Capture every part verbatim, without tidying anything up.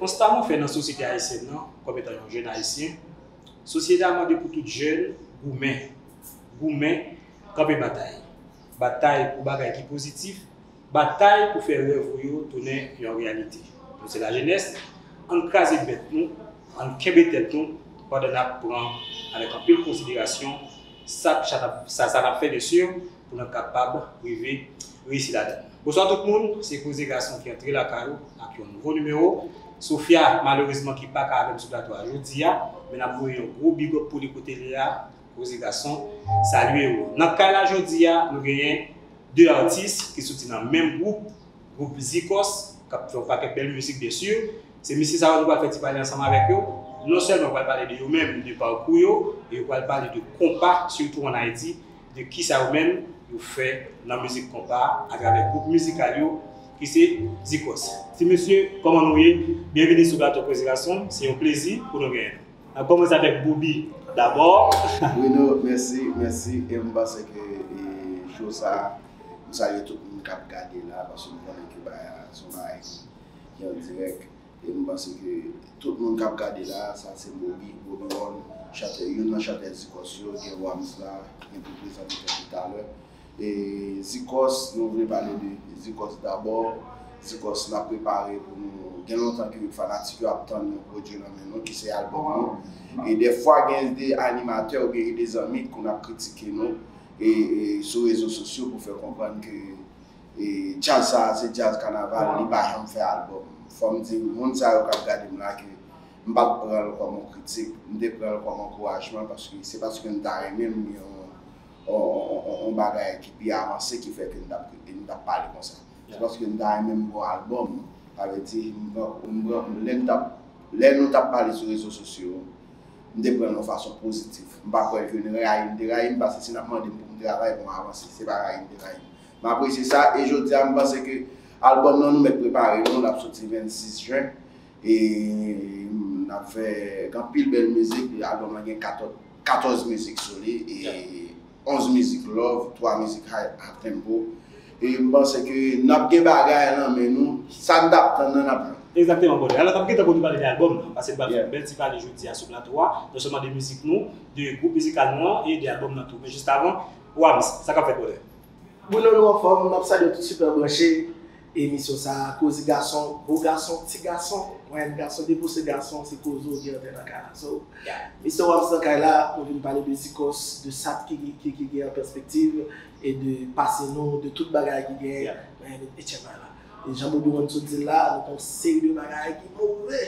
Konsta mwen fè nan sosyete ayisyèn nan, kòm etan yon jèn ayisyen, sosyete a mande pou tout jèn goumen, goumen, kanpe batay. Batay pou bagay ki pozitif, batay pou fè rèv ou yo tounen yon reyalite. Nou se lajenès, ann kraze bèt nou, ann kenbe tèt nou pandan n ap pran avèk anpil konsiderasyon sa, sa, sa, sa n ap fè, byen si, pou n kapab rive reyisi ladan l. Bonswa tout moun, se Koze Gason ki antre lakay ou ak yon nouvo nimewo. Sofia, malerezman, ki pa ka avè m sou plato a jodi a, men n ap voye yon gwo big up pou li kote l ye a. Koze Gason, salye ou. Nan kay la jodi a, nou genyen de atis ki soti nan menm gwoup, gwoup Zikòs, k ap fè yon pakèt bèl mizik, byen si. Se mesye sa yo nou pral fè ti pale ansanm avèk yo. Non sèlman yo pral pale de yo menm, de pakou yo, e yo pral pale de konpa, sitou ann Ayiti, de kisa yo menm yo fè nan mizik konpa a atravè gwoup mizikal yo ki se Zikòs. Ti mesye, kòman nou ye? Byenvini sou plato Koze Gason, se yon plezi pou nou genyen nou. N ap kòmanse avèk Bobby dabò. Bruno, mèsi, mèsi. E m panse ke e, show sa, m salye tout moun k ap gade la, paske m konnen ke bagay la se yon bagay ki, ki an dirèk. E m panse ke tout moun k ap gade la, sa se Bobby, Bobby One, chantè, youn nan chantè Zikòs yo, gen Wams la, ki te prezante tèt li talè. E Zikòs, nou vle pale de Zikòs dabò. Zikòs, n ap prepare pou nou. Gen lontan ke fanatik yo ap tann yon pwodui nan men nou, ki se albòm nou. E dèfwa, gen de animatè oubyen gen de zanmi ki konn ap kritike nou e, e sou rezo sosyo pou fè konprann ke e djaz sa a, se djaz kanaval, li pa janm fè albòm. Fò m di moun sa yo k ap gade m la ke m pa t pran l kòm yon kritik, m te pran l kòm ankourajman, paske se paske m ta renmen m yon, yon, yon, yon, yon bagay ki pi avanse ki fè ke m t ap, m t ap pale konsa. Se paske m ta renmen m gon albòm, sa vle di, m pran, m pran, lè m t ap, lè nou t ap pale sou rezo sosyo, m te pran l yon fason pozitif. M pa kwè l vin rayi m, te rayi m, paske si n ap mande m pou m travay, pou m avanse, se pa rayi m te rayi m. M apresye sa, e jodi a, m panse ke albòm nan nou mèt prepare nou, l ap soti vennsis jen, e n ap fè anpil bèl mizik, albòm nan gen katòz, katòz mizik sou li, e onz mizik love, twa mizik high, up tempo. E m panse ke n ap gen bagay nan men nou, sa n t ap tann nan n ap jwenn. Egzakteman, brother. Alò, n ap gentan kontinye pale de albòm nan, paske n pral fè yon bèl ti pale jodi a sou plato a, non sèlman de mizik nou, de gwoup mizikal nou an, e de albòm nan tou. Men jis avan, Wams, sa k ap fèt, brother? Bruno, nou anfòm, n ap salye tout Super Branche. Emisyon sa a, Koze Gason, gwo gason, ti gason, mwayen gason, depi w se gason, se koze w gen antre nan kay la. So, Mister Wams nan kay la, nou vin pale de Zikòs, de sa ki, ki, ki gen an pèspektiv, e de pase nou, de tout bagay ki gen nan etchenmay la. E jan Bobby One sot di l la, nou gen yon seri de bagay ki move.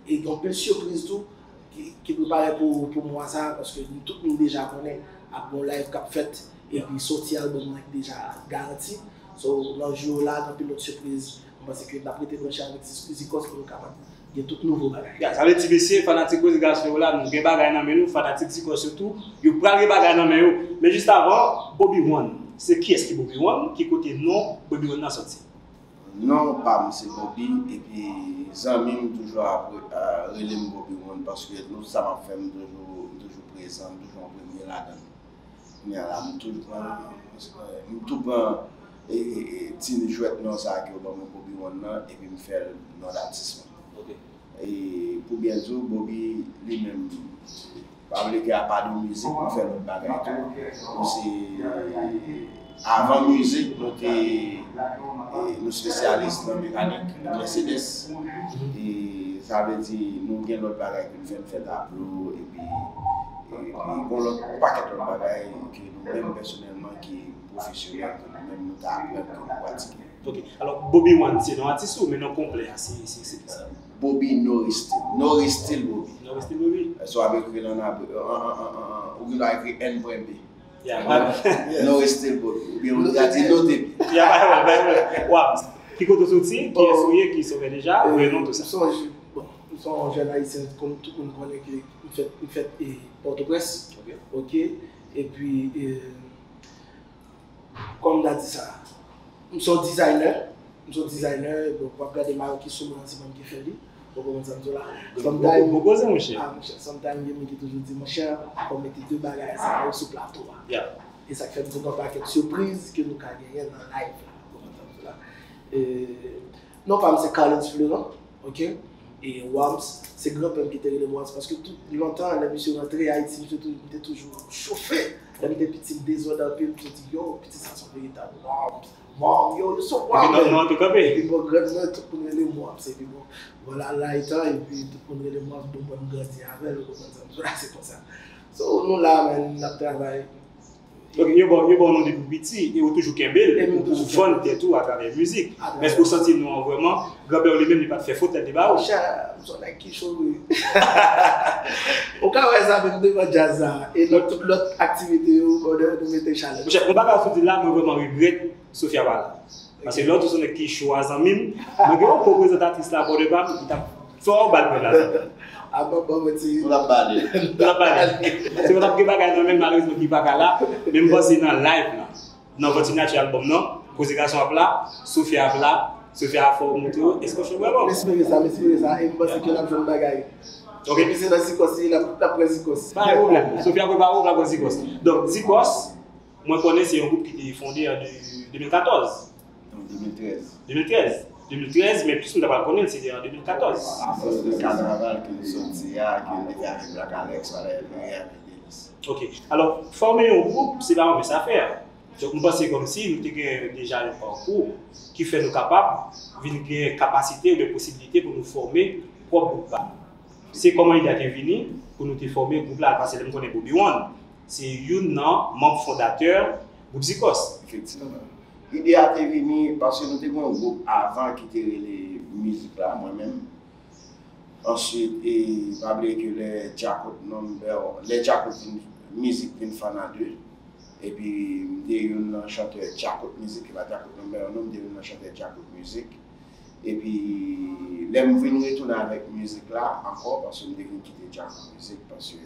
E gen anpil sipriz tou ki, ki prepare pou, pou mwa sa a, paske nou tout nou deja konnen ap gen yon live k ap fèt, epi sòti albòm nan ki deja garanti. So, nan jou yo la, gen anpil lòt sipriz. M panse ke n ap rete branche avèk Zi-, Zikòs pou nou kapab gen tout nouvo bagay. Ya, sa vle di, mesye, fanatik Koze Gason yo la, nou gen bagay nan men nou, fanatik Zikòs yo tou, yo pral gen bagay nan men yo. Men jis avan, Bobby One. Se kiyès ki Bobby One? Ki kote non Bobby One nan sòti? Non pa m se Bobby, epi zanmi m toujou ap re-, a, rele m Bobby One, paske tout sa m ap fè, m toujou, m toujou prezan, m toujou an premye ladan l. Kounye a la, m tou pran, m tou pran, e, e, e, ti jwèt non sa a ke yo ban mwen, Bobby One nan, epi m fè l non datis mwen. Ok. E pou byen di w, Bobby li menm, pa vle ke apa de mizik, nou fè lòt bagay tou. Nou se, avan mizik, nou te, e, nou espesyalis nan mekanik Mercedes. E sa vle di, nou gen lòt bagay ke nou fè, nou fè tablo, epi, epi gon lòt, pakèt lòt bagay ke nou menm pèsonèlman ki pwofesyonèl, ke nou menm nou ta aprann, ke nou pratike. Ok. Alò, Bobby One, se non atis ou, men non konplè a, se, se, se ki sa? Bobby Noristil. Noristil Bobby. Noristil Bobby. So w ap ekri l an, an, an, an, an, ou gen dwa ekri N pwen B. Ya, Noristil Bobby. Oubyen ou ta di Note B. Ya, pa yon pwoblèm, pa yon pwoblèm. Wap, ki kote w soti, kiyès ou ye, kisa w fè deja, vrè non, tout sa. M se yon, bon, m se yon jèn ayisyen, kòm tout moun konnen ke m fèt, m fèt, e, Pòtoprens. Ok. Ok. Epi, e, kòm m ta di sa, m se yon dizayner. M se yon dizayner, donk w ap gade mayo ki sou mwen an, se mwen ki fè li. Ou konprann sa m di w la? Bon, bon, bon koze, monchè. Ah, monchè, sometimes gen moun ki toujou di, monchè, fò w mete de bagay sa yo sou plato a. Yeah. E sa k fè m di w gen yon pakèt sipriz ke nou ka genyen nan live la. Ou konprann sa m di w la? E, non pa m se Carlens Fleurant, ok? E Wams, se granpè m ki te rele m Wams, paske tout lontan, lè misye rantre Ayiti, misye tou, m te toujou chofe. Lè m te piti, m dezòd anpil, misye di, yo, pitit sa se yon veritab Wams. Wams, yo, yo se Wams. Epi non, non, tou kanpe. Epi bon, grann mwen, tout moun rele m Wams. Epi bon, vwala, la etan, epi tout moun rele m Wams, bon, mwen, m grandi avè l, ou konprann sa m di w la, se konsa. So, nou la, men, n ap travay. Donk, yo ba w, yo ba w non depi w piti e ou toujou kenbe l pou, pou vann tèt ou atravè mizik. Men èske w santi non an vrèman, granpè w li menm li pa t fè fot lè l te ba w? Monchè, m se yon nèg ki cho vre. Ou ka wè sa menm devan djaz la. E lòt, tout lòt aktivite yo, bòdè, nou mete chalè. Monchè, yon bagay ou sot di la, mwen vrèman regrèt Sofia pa la. Paske lè w di w se yon nèg ki cho a zanmi m, mwen gen yon ko-prezantatris la bò de pa m, li t ap fè w bal mwen la. Apa pa mwen ti. Ou t ap bale. Ou t ap bale. Se yo t ap gen bagay nan men l, malerezman ki pa ka la, men m panse nan live la, nan Vanti Nature album nan, Koze Gason ap la, Sofia ap la, Sofia ap fè w montre w, èske w cho vrèman? M espere sa, m espere sa, e m panse ke n ap jwenn bagay. Ok. Epi se nan Zikòs li, l ap, l ap pran Zikòs. Pa gen pwoblèm. Sofia prepare w, l ap pran Zikòs. Donk, Zikòs, mwen konnen se yon gwoup ki te fonde an de, de mil katòz. Non, de mil trèz. De mil trèz. De mil trèz, men plis moun ta pral konnen l, se te an de mil katòz. Apre kanaval ke nou soti a, ke nou te fè avèk Black Alex, Fada Elvire avèk Denis. Ok. Alò, fòme yon gwoup, se pa yon mens afè. Donk, m panse kòmsi nou te gen deja yon pakou ki fè nou kapab vin gen kapasite oubyen posibilite pou nou fòme pwòp gwoup pa nou. Se kòman ide a te vini pou nou te fòme gwoup la, paske lè m konnen Bobby One, se youn nan manm fondatè gwoup Zikòs. Efektivman. Ide a te vini paske nou te gen yon gwoup avan ki te rele Mizik La, mwen menm. Answit, e, pa bliye ke lè Djakout Number, lè Djakout vin, Mizik vin Fana de, epi m te youn nan chantè Djakout Mizik, e pa Djakout Number One non, m te youn nan chantè Djakout Mizik. Epi, lè m vin retounen avèk Mizik La ankò, paske m te vin kite Djakout Mizik, paske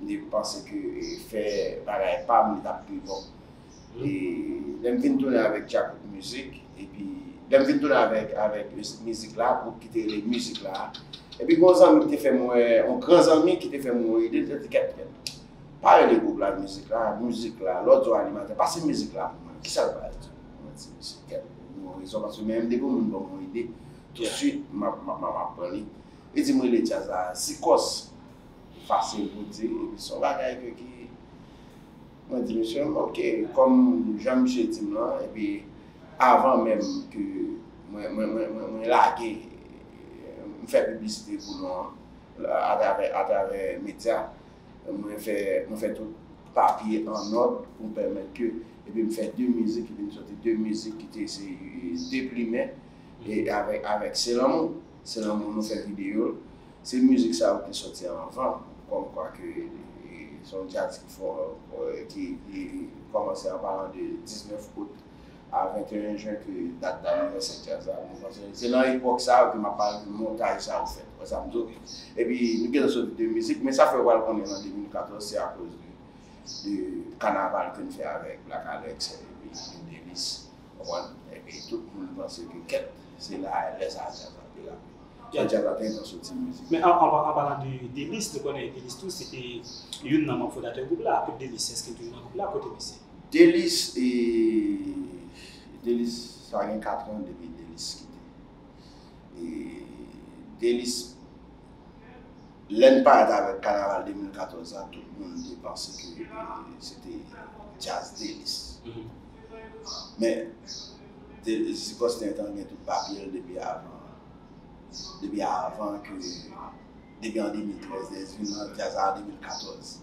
m te panse ke, e, fè bagay pa m, li t ap pi bon. E lè m vin tounen avèk Djakout Mizik, epi lè m vin tounen avèk, avèk Mizik La, gwoup ki te rele Mizik La, epi gon zanmi ki te fè m wè, yon gran zanmi ki te fè m wè ide, li te di, kèt, kèt, pa rele gwoup la Mizik La, Mizik La, lè w di w animatè, pase Mizik La pou mwen, kisa l pral di? Mwen di, mesye, kèt, ou gen rezon, paske menm depi yon moun ban m yon ide, tousuit, m ap, m ap, m ap, m ap pran li. Li di m rele djaz la Zikòs. Fasil pou di, epi se yon bagay ke ki, mwen di misye, ok, kòm jan misye di m lan, epi avan menm ke mwen, mwen, mwen, mwen, mwen lage, m fè piblisite pou nou an, atravè, atravè medya, mwen fè, mwen fè tout papye an nòd pou pèmèt ke, epi m fè de mizik, epi m sòti de mizik ki te se de plimen, e avèk, avèk Se Lanmou, Se Lanmou nou fè videyo l. Se mizik sa yo ki te sòti anvan, kòmkwa ke, e, se yon djaz ki fò, e, ki, ki kòmanse an palan de diznèf out a venteyen jen ke dat anivèsè djaz la. Mwen panse se nan epòk sa yo ke m ap pale de montaj sa yo fèt. Wè sa m di w? Epi nou gentan sòti de mizik, men sa fè w pral konnen an de mil katòz, se akoz de, de kanaval ke n fè avèk Black Alex epi Delis. Konprann? Epi tout moun panse ke kèt, se la, lè sa a djaz la te rape. Sa djaz la te gentan soti mizik. Men an, an, an palan de Delis, nou konnen Delis tou, se te youn nan manm fondatè gwoup la. Kote Delis? Èske l toujou nan gwoup la? Kote misye? Delis, e, Delis, sa gen kat an depi Delis kite. E, Delis, lè n parèt avèk kanaval de mil katòz la, tout moun te panse ke, e, se te djaz Delis. Men, Zikòs te gentan gen tout papye l depi avan, depi avan ke, depi an de mil trèz, Delis vin nan djaz la an de mil katòz.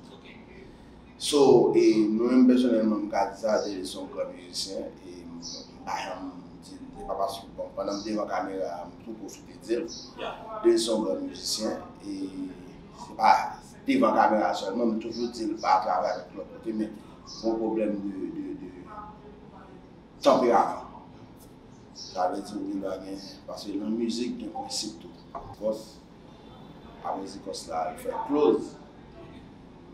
So, e, mwen menm pèsonèlman, m ka di sa, Delis se yon gran mizisyen, e m, m pa janm di l, se pa paske, bon, pandan m devan kamera, m tou pwofite di l, Delis se yon gran mizisyen, e se pa devan kamera sèlman, m toujou di l, pa travay avèk lòt kote, men gon pwoblèm de, de, de tanperaman. Sa vle di ou gen dwa gen, paske nan mizik gen prensip tou. Zikòs, apre Zikòs la, li fè Close.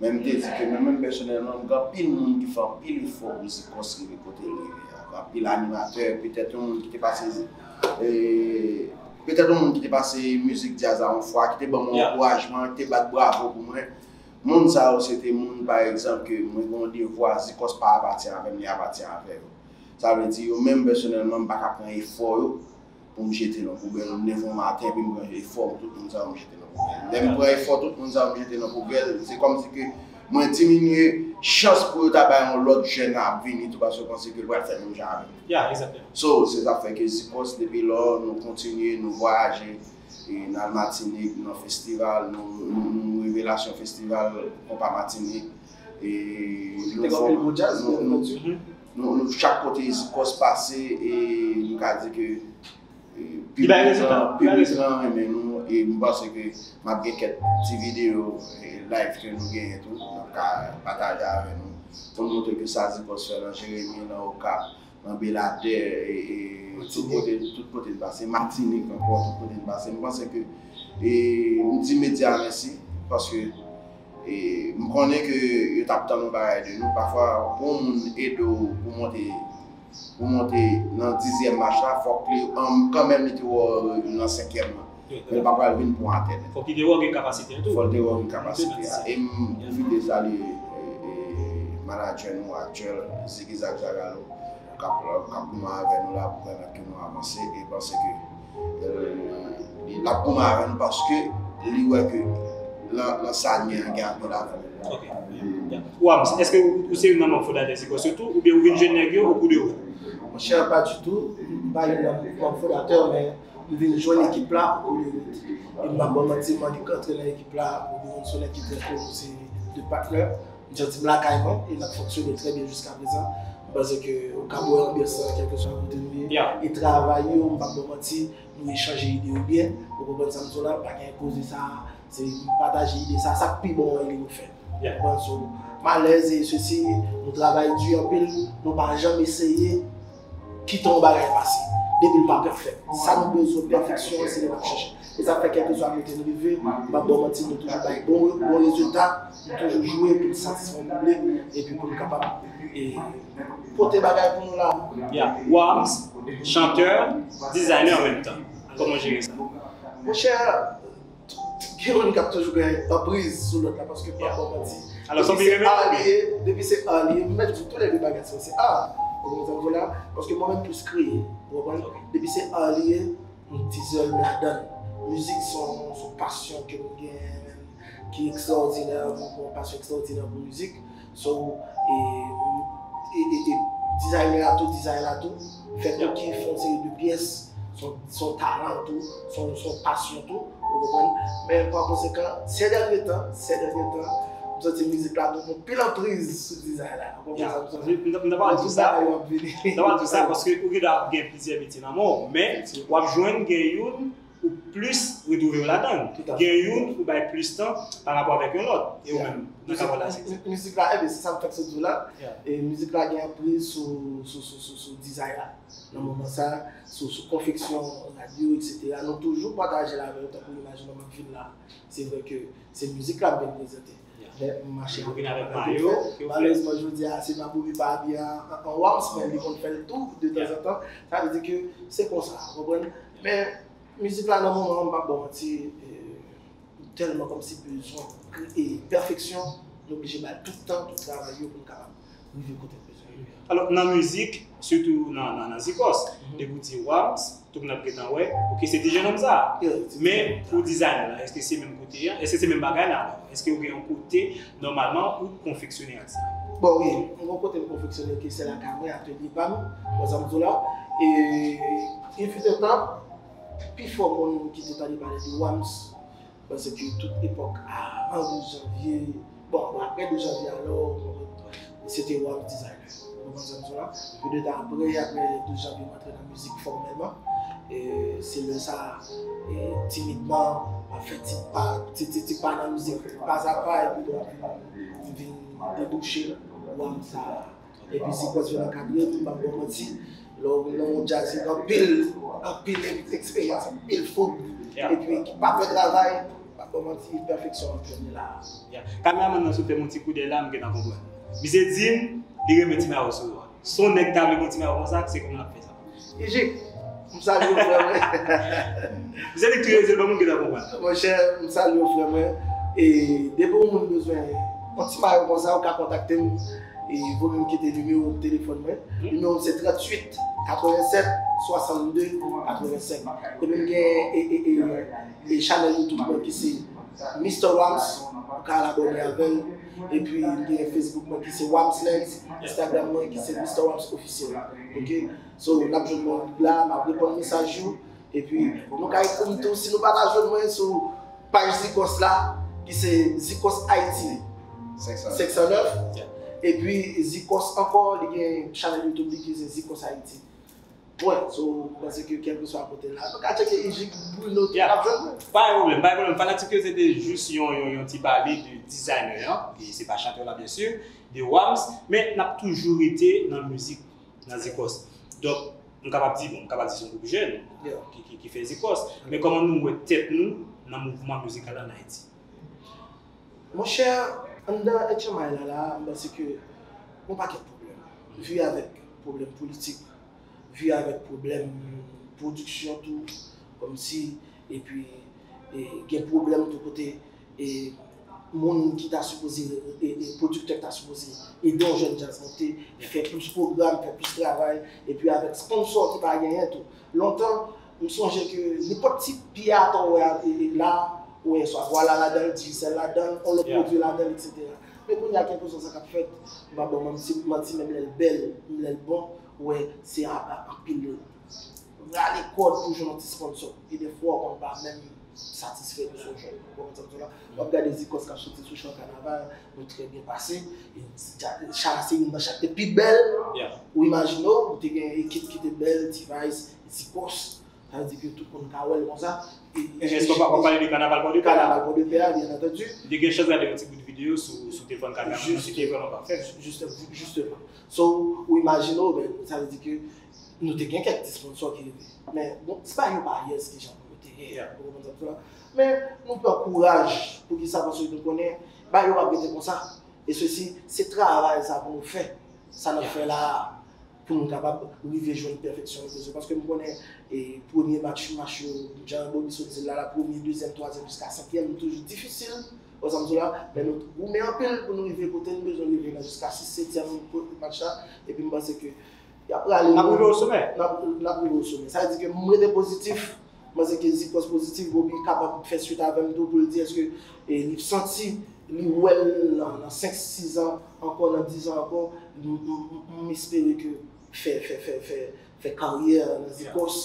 Men m te di ke mwen menm pèsonèlman, m gen anpil moun ki fè anpil efò pou Zikòs rive kote l rive a. Gen anpil animatè, petèt yon moun ki te pase, e, petèt yon moun ki te pase mizik djaz la yon fwa, ki te ban m yon ankourajman, ki te bat bravo pou mwen. Moun sa yo, se te moun, pa egzanp, ke mwen gen yon devwa, Zikòs pa apatyen avè m, li apatyen avè yo. Sa vle di, yo menm pèsonèlman, m pa ka pran efò yo pou m jete nan poubèl, m leve yon maten epi m pran efò tout moun sa yo m jete nan poubèl. Lè m pran efò tout moun sa yo m jete nan poubèl, se kòmsi ke mwen diminye chans pou yo ta bay yon lòt jèn ap vini tou paske yo panse ke l pral fè menm jan avè m. Yeah, exactly. So, se sa k fè ke Zikòs depi lò nou kontinye, nou vwayaje, e n al Matinik nan festival, nou, nou, nou revelasyon festival konpa Matinik. E nou fè nou, nou, nou, nou, chak kote Zikòs pase, e nou ka di ke e, piblik lan renmen nou, e m panse ke m ap gen kèk ti videyo e live ke nou genyen tou, n ap ka pataje avè nou, pou n montre ke sa Zikòs fè nan Jeremi, nan Okap, nan Beladè, e, e tout kote, tout kote n pase, Matinik ankò, tout kote n pase. M panse ke, e, m di medya mèsi, paske e, m konnen ke yo t ap tann yon bagay de nou. Pafwa, pou yon moun ede w pou monte, pou monte nan dizyèm mach la, fòk li an, kanmenm li te wè w nan senkyèm nan. Men l pa pral vin pou atè nèt. Fòk li te wè w gen kapasite an tou. Fòk li te wè w gen kapasite a. E m pwofite salye e, e, manadjè nou aktyèl, Ziggy Zag Zagalo, k ap, k ap goumen avè nou la pou pèmèt ke nou avanse e panse ke e, li, l ap goumen avè nou paske li wè ke nan, nan sa n gen an gen anpil avenir. Ok. Wams, èske ou, ou se youn nan manm fondatè Zikòs yo tou, oubyen ou vin jwenn nèg yo okou de ou? Monchè, pa ditou. M pa youn nan manm fondatè, men m vin jwenn ekip la okou de Ruth. E m p ap ba w manti, m annik rantre nan ekip la, Rudy Roncelet ki trè kou, nou se de patnè. M santi m lakay mwen e n ap fonksyone trè byen jiskaprezan. M panse ke ou ka wè anbyans lan kèlkeswa kote nou ye. E travay yo, m p ap ba w manti, nou echanje ide yo byen. Ou konprann sa m di w la? Pa gen koze sa, se m pataje ide sa, sa k pi bon an e li nou fè. Ou konprann? So, m alèz e sesi, nou travay di anpil, nou pa janm eseye kite yon bagay pase. Depi l pa pèfèk. Sa nou bezwen, pèfeksyon an, se li n ap chèche. E sa fè kèlkeswa kote n rive, m p ap ba w manti, nou toujou bay bon, bon rezilta, nou toujou jwe pou n satisfè yon piblik, epi pou n kapab e, pote bagay pou nou la. Yeah. Wams, chantè, dizayner an menm tan. Kòman w jere sa? Monchè, gen youn k ap toujou gen anpriz sou lòt la, paske m p ap ba w manti. Alò, se yon bagay li ye, depi se art li ye, m mèt di w toulède bagay sa yo se art. Ou konprann sa m di w la? Paske mwen menm plis kreye, ou konprann? Depi se art li ye, m ti zèl m ladan l. Mizik se yon, se yon pasyon ke m genyen menm, ki ekstraòdinè, m gen yon pasyon ekstraòdinè pou mizik. So, e, e, e, e dizayner la tou, dizay la tou, fè koki, fè yon seri de pyès, se yon, se yon talan tou, se yon, se yon pasyon tou, ou konprann? Men pa konsekan, sè dènye tan, sè dènye tan, m santi mizik la tou gen anpil anpriz sou dizay la. Ou konprann sa m santi? M ta pral di w sa, m ta pral di w sa, paske ou gen dwa gen plizyè metye nan men w, men w ap jwenn gen youn ou plis retwouve w ladan l. Gen youn ou bay plis tan pa rapò avèk yon lòt. E ou menm, nan ka w la se. Mizik la, ebyen, se sa m fèk sot di w la. E mizik la gen anpriz sou, sou, sou, sou, sou dizay la. Nan moman sa, sou, sou konfeksyon radyo, etsetera. Nou toujou pataje l avè yo, tankou imajine w m ap vin la. Se vre ke se mizik la m vin prezante. Men m mache avèk mayo. Malerezman, jodi a, se pa pou li pa abiye an, an, an wams, men li konn fè l tou, de tanzantan. Sa vle di ke se konsa, ou konprann? Men, mizik la nan moman an, m p ap ba w manti, e, m tèlman kòmsi bezwen kreye pèfeksyon, m oblije ba l tout tan, tout travay yo pou m kapab rive kote m bezwen rive a. Alò, nan mizik, sitou nan, nan, nan Zikòs, depi w di Wams, tout moun ap gentan wè, oke, se ti jennonm sa. Men, pou dizayner la, èske se menm kote a? Èske se menm bagay la? Èske ou gen yon kote, nòmalman, ou konfeksyone ak sa? Bon, wi, m gen yon kote m konfeksyone ki se lakay mwen, atelye pa m, ou konprann sa m di w la. E, il fut un temps, pifò moun ki te tande pale de Wams, paske tout epòk avan douz janvye, bon, apre douz janvye alò, se te Wams Designer. Ou konprann sa m di w la? Petèt apre, apre douz janvye, m antre nan mizik fòmèlman. E se lè sa, e, timidman, m ap fè ti pa, ti, ti, ti pa nan mizik, pa sa pa, epi bon, m vin, m vin debouche Wams sa. Epi Zikòs vin ankadre, m p ap ba w manti, lè w nan yon djaz, se anpil, anpil eksperyans, anpil fout, epi ki pa fè travay, m p ap ba w manti, pèfeksyon an premye la. Kameramann nan sot fè m yon ti koudèy la, m gentan konprann. Misye di m, li renmen ti mayo sou yo a. Si yon nèg ta vle gen yon ti mayo konsa, se kòman l ap fè sa? Ijik, m salye w frè mwen. Misye di k tou reze l ban moun gentan konprann. Monchè, m salye w frè mwen. E depi yon moun bezwen yon ti mayo konsa, ou ka kontakte m. E vou menm kite nimewo telefòn mwen. Nimewo m se tranntuit katrevennsèt swasannde katrevensenk. Epi m gen e, e, e, e chanèl YouTube mwen ki se Mister Wams, ou ka al abòne avè l. Epi m gen Facebook mwen ki se Wams Lens, Instagram mwen ki se Mister Wams Officiel. Ok? So, n ap jwenn mwen la, m ap reponn mesaj yo. Epi, nou ka ekri m tou, si nou pa ta jwenn mwen sou paj Zikòs la, ki se Zikòs Haiti senk san nèf. Epi, Zikòs ankò, li gen chanèl YouTube li ki se Zikòs Haiti. Pwen. So, m panse ke kèlkeswa kote la, nou ka tcheke Ijik Bruno tou, n ap jwenn mwen. Pa gen pwoblèm, pa gen pwoblèm. Fanatik yo, se te jis yon, yon, yon ti pale de dizayner an, e se pa chantè la, byen si, de Wams, men n ap toujou rete nan mizik, nan Zikòs. Donk, m kapab di, bon, m kapab di se yon gwoup jèn ki, ki, ki fè Zikòs, men kòman nou wè tèt nou nan mouvman mizikal la ann Ayiti? Monchè, anndan H M I la, la, m panse ke gon pakèt pwoblèm. Vi avèk pwoblèm politik, vi avèk pwoblèm pwodiksyon tou, kòmsi, epi, e, gen pwoblèm tou kote, e, moun ki ta sipoze, e, e, pwodiktè ki ta sipoze ede yon jèn djaz monte, fè plis pwogram, fè plis travay, epi avèk sponsò ki pa genyen tou. Lontan, m sonje ke nenpòt ti pye atò ou wè a, e, e, la, ou wè swa vwala ladan l, Digicel ladan l, yon lòt pwodui ladan l, etsetera. Men kounye a, kèlkeswa sa k ap fèt, m pa ba w manti, manti, menm lè l bèl, menm lè l bon, ou wè, se a, a, anpil rale kòd pou jwenn yon ti sponsò. E dèfwa, ou konn pa menm satisfè de sa w jwenn. Ou konprann sa m di w la? W ap gade Zikòs k ap soti sou chan kanaval, nou trè byen pase. E, cha se youn nan chan ki te pi bèl. Ou imajine w, ou te gen ekip ki te bèl, T-Vice, Zikòs. Sa vle di ke tout moun ka wè l konsa. E, e, èske w pa, w ap pale de Kanaval Pòdepè a? Kanaval Pòdepè a, byen antandi. Li gen chans gade yon ti bout videyo sou, sou telefòn kamera, yon ti telefòn an pa fè. Jis-, jisteman. So, ou imajine w, men, sa vle di ke nou te gen kèk ti sponsò ki rive. Men, bon, se pa yon baryè, se kijan nou te ye. Ou konprann sa m di w la? Men, nou pran kouraj. Poukisa? Paske nou konnen, bagay yo p ap rete konsa. E sesi, se travay sa pou nou fè. Sa n ap fè la a, pou nou kapab rive jwenn pèfeksyon nou bezwen. Paske m konnen, e, premye match, match yo, jan Bobby sot di l la, la, premye, dezyèm, twazyèm, jiska senkyèm, toujou difisil. Ou sa m di w la, men nou goumen anpil pou nou rive kote nou bezwen rive la, jiska sis, setyèm match la. Epi m panse ke y ap rale nou. N ap rive o somè. N ap, n ap rive o somè. Sa vle di ke m rete pozitif. M panse ke Zikòs pozitif, Bobby kapab fè swit avè m tou pou l di èske, e, li santi, li wè l nan, nan senk, sis an ankò, nan diz an ankò, m, m, m, m espere ke fè, fè, fè, fè, fè karyè nan Zikòs,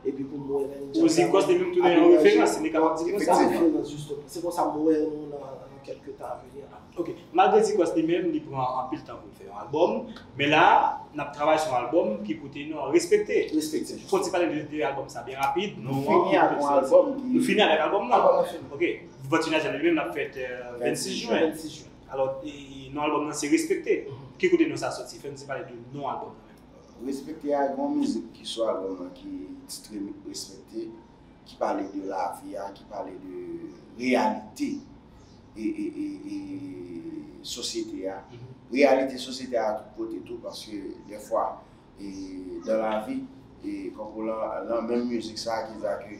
epi pou m wè nan Ou Zikòs li menm tounen yon referans, si nou kapab di l konsa. Yon referans, jisteman. Se konsa m wè nou nan, nan kèlke tan a vini la. Ok. Malgre Zikòs li menm, li pran anpil tan pou l fè yon albòm, men la a, n ap travay sou yon albòm ki pote non Respekte. Respekte. Fò w ti pale de, de albòm sa byen rapid. Nou fini avèk yon albòm ki Nou fini avèk albòm nan. Albòm nan fini. Ok. Vant Inajab li menm l ap fèt, euh, vennsis jen. Vennsis jen. Alò, e, non albòm nan se Respekte. Ki kote non sa soti? Fè n ti pale de non albòm nan menm. Respekte a, gen yon mizik ki sou albòm nan ki titre Respekte, ki pale de lavi a, ki pale de reyalite e, e, e, e sosyete a. Reyalite sosyete a tout kote tou, paske dèfwa, e, dans la vie, e, kankou lan, lan menm mizik sa a ki di ke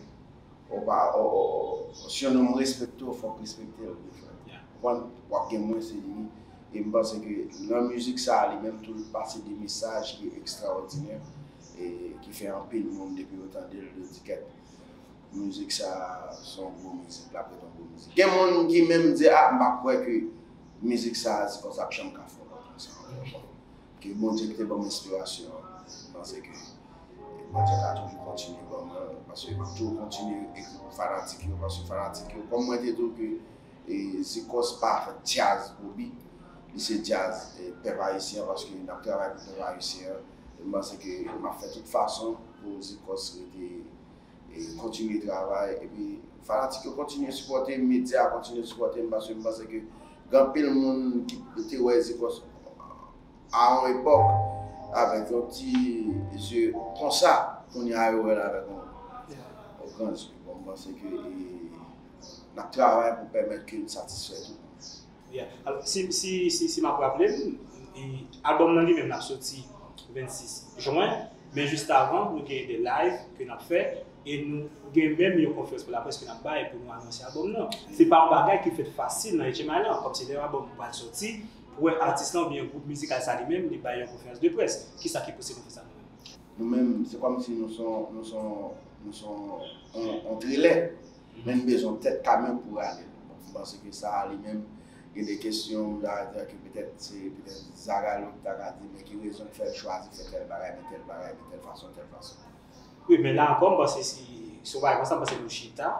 ou pa, ou, ou, ou, si yon nonm respekte w, fòk respekte l, wi frè. Ou konprann? W ap gen mwens enmi. E m panse ke nan mizik sa a, li menm tou, li pase de mesaj ki ekstraòdinè, e ki fè anpil moun, depi yo tande l, yo di, "Kèt, mizik sa a, se yon gwo mizik, l ap ret yon gwo mizik." Gen moun ki menm di, "A, m pa kwè ke mizik sa a, Zikòs ap janm ka fè yon lòt konsa ankò." Ke Bondye ki te ban m enspirasyon an. M panse ke Bondye ka toujou kontinye ban mwen l, paske m ap toujou kontinye ekri pou fanatik yo, paske fanatik yo, kòm mwen te di w ke, e, Zikòs pa fè djaz Bobby, li se djaz, e, pèp ayisyen an, paske n ap travay pou pèp ayisyen an. E m panse ke m ap fè tout fason pou Zikòs rete e kontinye travay, epi fanatik yo kontinye sipòte m, medya a kontinye sipòte m, paske m panse ke gen anpil moun ki te wè Zikòs a yon epòk avèk yon ti zye konsa, kounye a yo wè l avèk yon, yon gran zye. Bon, m panse ke, e, n ap travay pou pèmèt ke n satisfè tout moun. Yeah. Alò, si, si, si, si m ap raple m, e, albòm nan li menm l ap soti vennsis jen, men jis avan, nou gen de live ke n ap fè, e nou gen menm yon konferans pou laprès ke n ap bay pou nou anonse albòm nan. Se pa yon bagay ki fèt fasil nan H M I lan, kòmsi lè yon albòm pral soti, Ou wè atis lan oubyen gwoup mizikal sa li menm, li bay yon konferans de près. Kisa ki pouse nou fè sa nou menm? Nou menm, se kòmsi nou se yon, nou se yon, nou se yon, yon, yon trelè. Men n bezwen tèt kamyon pou rale l. Bon, m panse ke sa a li menm, gen de kesyon, m ta di ke petèt se, petèt Zagalo ki ta ka di, men ki rezon k fè l chwazi fè tèl bagay, men tèl bagay, men tèl fason, tèl fason. Wi, men la ankò, m panse si, si w pa konsa, m panse nou chita,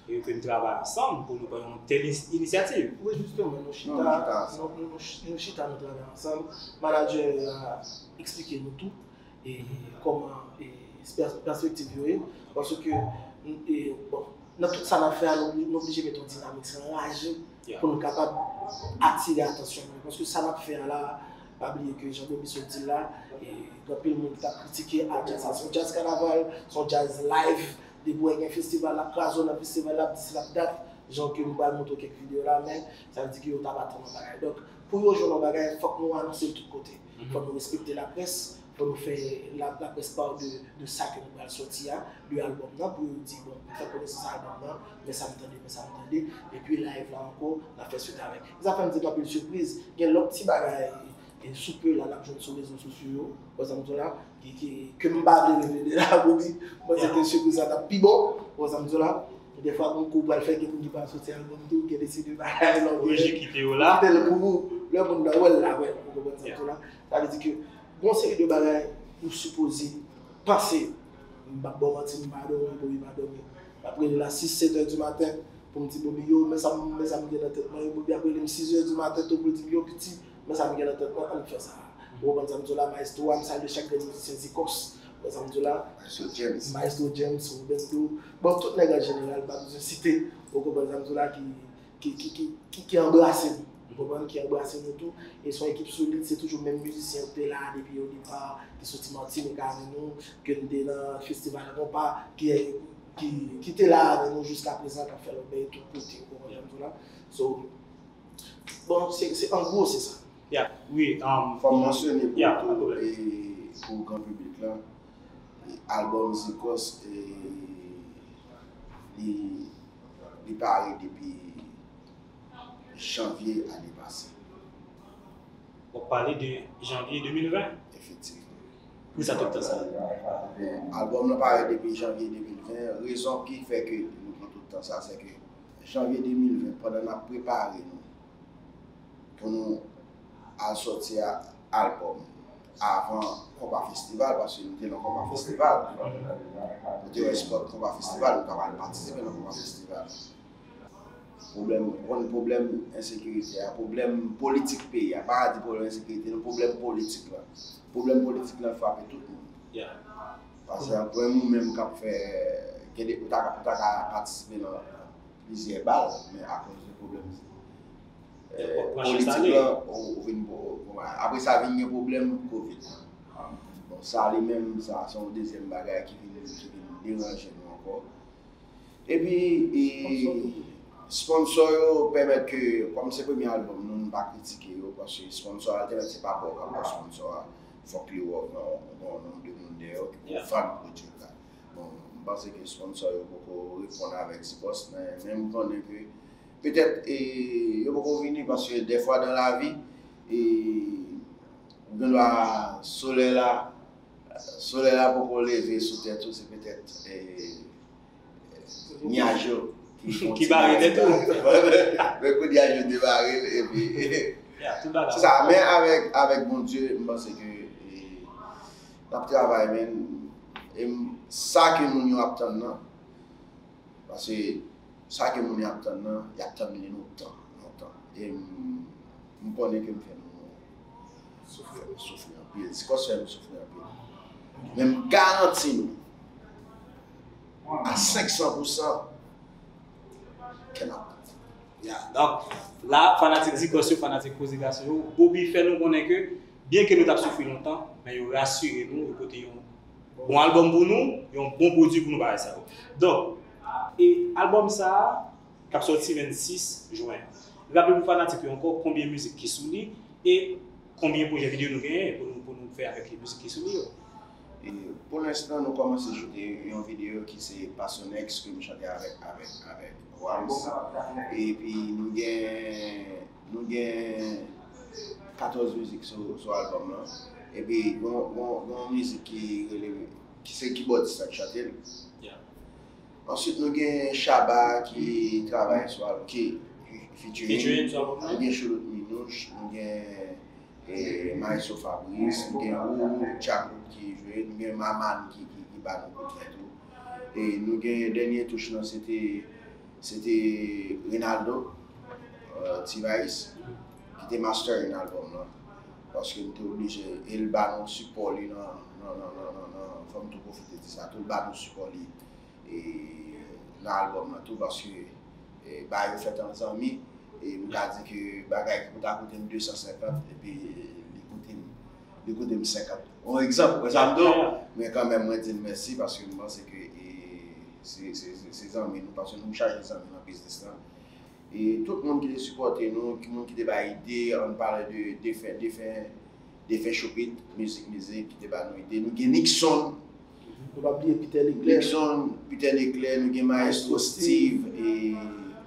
e ke n travay ansanm pou nou pran yon tèl inis- inisyativ. Wi, jisteman, nou chita, nou, nou, nou ch- nou chita, nou travay ansanm. Manadjè a eksplike nou tou, e kòman, e pès- pèspektiv yo ye, paske, e, bon, nan tout sa n ap fè a, nou, nou oblije mete yon dinamik anraje pou nou kapab atire atansyon moun yo. Paske sa n ap fè a la, pa bliye ke jan Bobby sot di l la, e, gen anpil moun ki t ap kritike a djaz sa. Se yon djaz kanaval, se yon djaz live, depi w gen festival, l ap kraze w nan festival, l ap dis, l ap dat, jan ke m pral montre w kèk videyo la, men sa vle di ke yo t ap atann yon bagay. Donk, pou yo jwenn yon bagay, fòk nou anonse l tout kote. Fòk nou respekte laprès, fòk nou fè la, laprès pa de, de sa ke nou pral sòti a, de albòm nan, pou yo di, bon, m fè konesans albòm nan, men sa m tande, men sa m tande, epi live la ankò, n ap fè swit avèk. E sa fè m di anpil sipriz, gen lòt ti bagay, e, sou pe la, n ap jwenn sou rezo sosyo yo, pa egzanp, la, ki, ki, ke m pa vle revele la, pou di, mwen se ke sipriz la t ap pi bon, pa egzanp, la, dèfwa, gon kou pral fè, gen moun ki pral sòti albòm tou, gen de seri de bagay, lòt, kite yo la, kite l pou ou, lè moun nan wè l la, wè, ou konprann sa m di w la, sa vle di ke, gon seri de bagay, nou sipoze panse, m p ap ba w manti, m pa dòmi, Bobby pa dòmi. M ap rele l a sis, sèt è di maten, pou m di Bobby, yo, men sa m, men sa m gen nan tèt mwen, Bobby ap rele m sis è di maten tou pou l di m, yo, piti, men sa m gen nan tèt mwen, ann fè sa. Ou konprann sa m di w la, maestro a, m salye chak grenn mizisyen Zikòs, ou konprann sa m di w la, maestro James, maestro James, Rubendo, bon, tout nèg an jeneral, m pa bezwen site, ou konprann sa m di w la, ki, ki, ki, ki, ki, ki anbrase nou. Ou konprann? Ki anbrase nou tou. E se yon ekip solid, se toujou menm mizisyen yo ki te la depi o depa, ki soti Matinik avè nou, ke n te nan festival konpa, ki, ki, ki te la avè nou jiska prezan, k ap fè lòt bèy tout kote, ou konprann sa m di w la? So, bon, se, se, an gwo, se sa. Ya, wi, um, fò m mansyone pou, ya, tou, e pou gran piblik la, e albòm Zikòs, e li, li pare depi janvye ane pase. W ap pale de janvye de mil ven? Efektivman. Poukisa tout tan sa? Bon, albòm nan parèt depi janvye de mil ven. Rezon ki fè ke nou pran tout tan sa, se ke janvye de mil ven, pandan n ap prepare nou pou nou al sòti a, albòm avan Konpa Festival, paske nou te nan Konpa Festival. Nou te wè spòt Konpa Festival, nou t ap al patisipe nan Konpa Festival. Pwoblèm, ou konn pwoblèm ensekirite a, pwoblèm politik peyi a, pa di pwoblèm ensekirite, non, pwoblèm politik la. Pwoblèm politik la frape tout moun. Paske apre nou menm k ap fè, gen de, ou ta, ou ta ka patisipe nan plizyè bal, men akoz de pwoblèm, eh, politik la, ou, ou vin, bon, apre sa vin gen pwoblèm kovid la. Bon, sa li menm, sa se yon dezyèm bagay ki vin, ki vin deranje nou ankò. Epi, e, sponsò yo pèmèt ke, kòm se premye albòm nou, nou pa kritike yo, paske sponsò a, altènativ pa ba w, pa ba w sponsò a, fòk li wè w gen yon nonb de moun dèyè w ki pou vann pwodui w la. Bon, m panse ke sponsò yo poko reponn avèk Zikòs, men, men m konnen ke petèt, e, yo poko vini, paske dèfwa dan lavi, e, ou gen dwa solèy la, solèy la poko leve sou tèt ou, se petèt, e, nyaj yo ki bare tèt ou. Men kou nyaj yo debare l, epi, se sa, men avèk, avèk Bondye, m panse ke, e, n ap travay, men, e m, sa ke moun yo ap tann nan, paske sa ke moun yo ap tann nan, y ap tann li lontan, lontan. E m, m konnen ke m fè nou soufri, soufri anpil. Zikòs fè nou soufri anpil. Men m garanti nou, a senk san pousan, kè n ap kontan. Ya, donk, la, fanatik Zikòs yo, fanatik Koze Gason yo, Bobby fè nou konnen ke, byen ke nou t ap soufri lontan, men yo rasire nou, yo pote yon bon albòm pou nou, yon bon pwodui pou nou bagay sa yo. Donk, e albòm sa a, k ap sòti vennsis jen. Raple pou fanatik yo ankò konbyen mizik ki sou li e konbyen pwojè videyo nou genyen pou nou, pou nou fè avèk mizik ki sou li yo. E pou lenstan, nou kòmanse joute yon videyo ki se Passion X ke m chante avèk, avèk, avèk Wams. Epi nou gen, nou gen katòz mizik sou, sou albòm lan. Epi, gon, gon, gon mizik ki rele, ki se kibòdis la k chante l. Answit, nou gen Shabba ki travay sou albòm, ki featuring. Nou gen Shoulout Minouche, nou gen e, Maestro Fabrice, nou gen Ruru, Djakout ki jwe, nou gen Maman ki, ki, ki ba nou kout men tou. E nou gen dènye touch lan, se te, se te Reynaldo, e, T-Vice, ki te mastering albòm lan. Paske m te oblije, e l ba nou sipò li nan, nan, nan, nan, nan, nan, fò m tou pwofite di sa tou, l ba nou sipò li e, nan albòm lan tou, paske e, bagay yo fèt an zanmi, e m ka di ke bagay ki pou ta koute m de san senkant, epi li koute m, li koute m senkant. Yon egzanp, wè sa m di w, men kanmenm mwen di l mèsi paske m panse ke e, se, se, se, se zanmi nou, paske nou chaje zanmi nan biznis lan. E tout moun ki te sipòte nou, ki moun ki te bay ide, ann pale de, de fè, de fè, de fè chopit, mizik, mizik, ki te ba nou ide. Nou gen Nixon, Nou pa bliye Peter Leclerc. Nixon, Peter Leclerc, nou gen Maestro Steve, e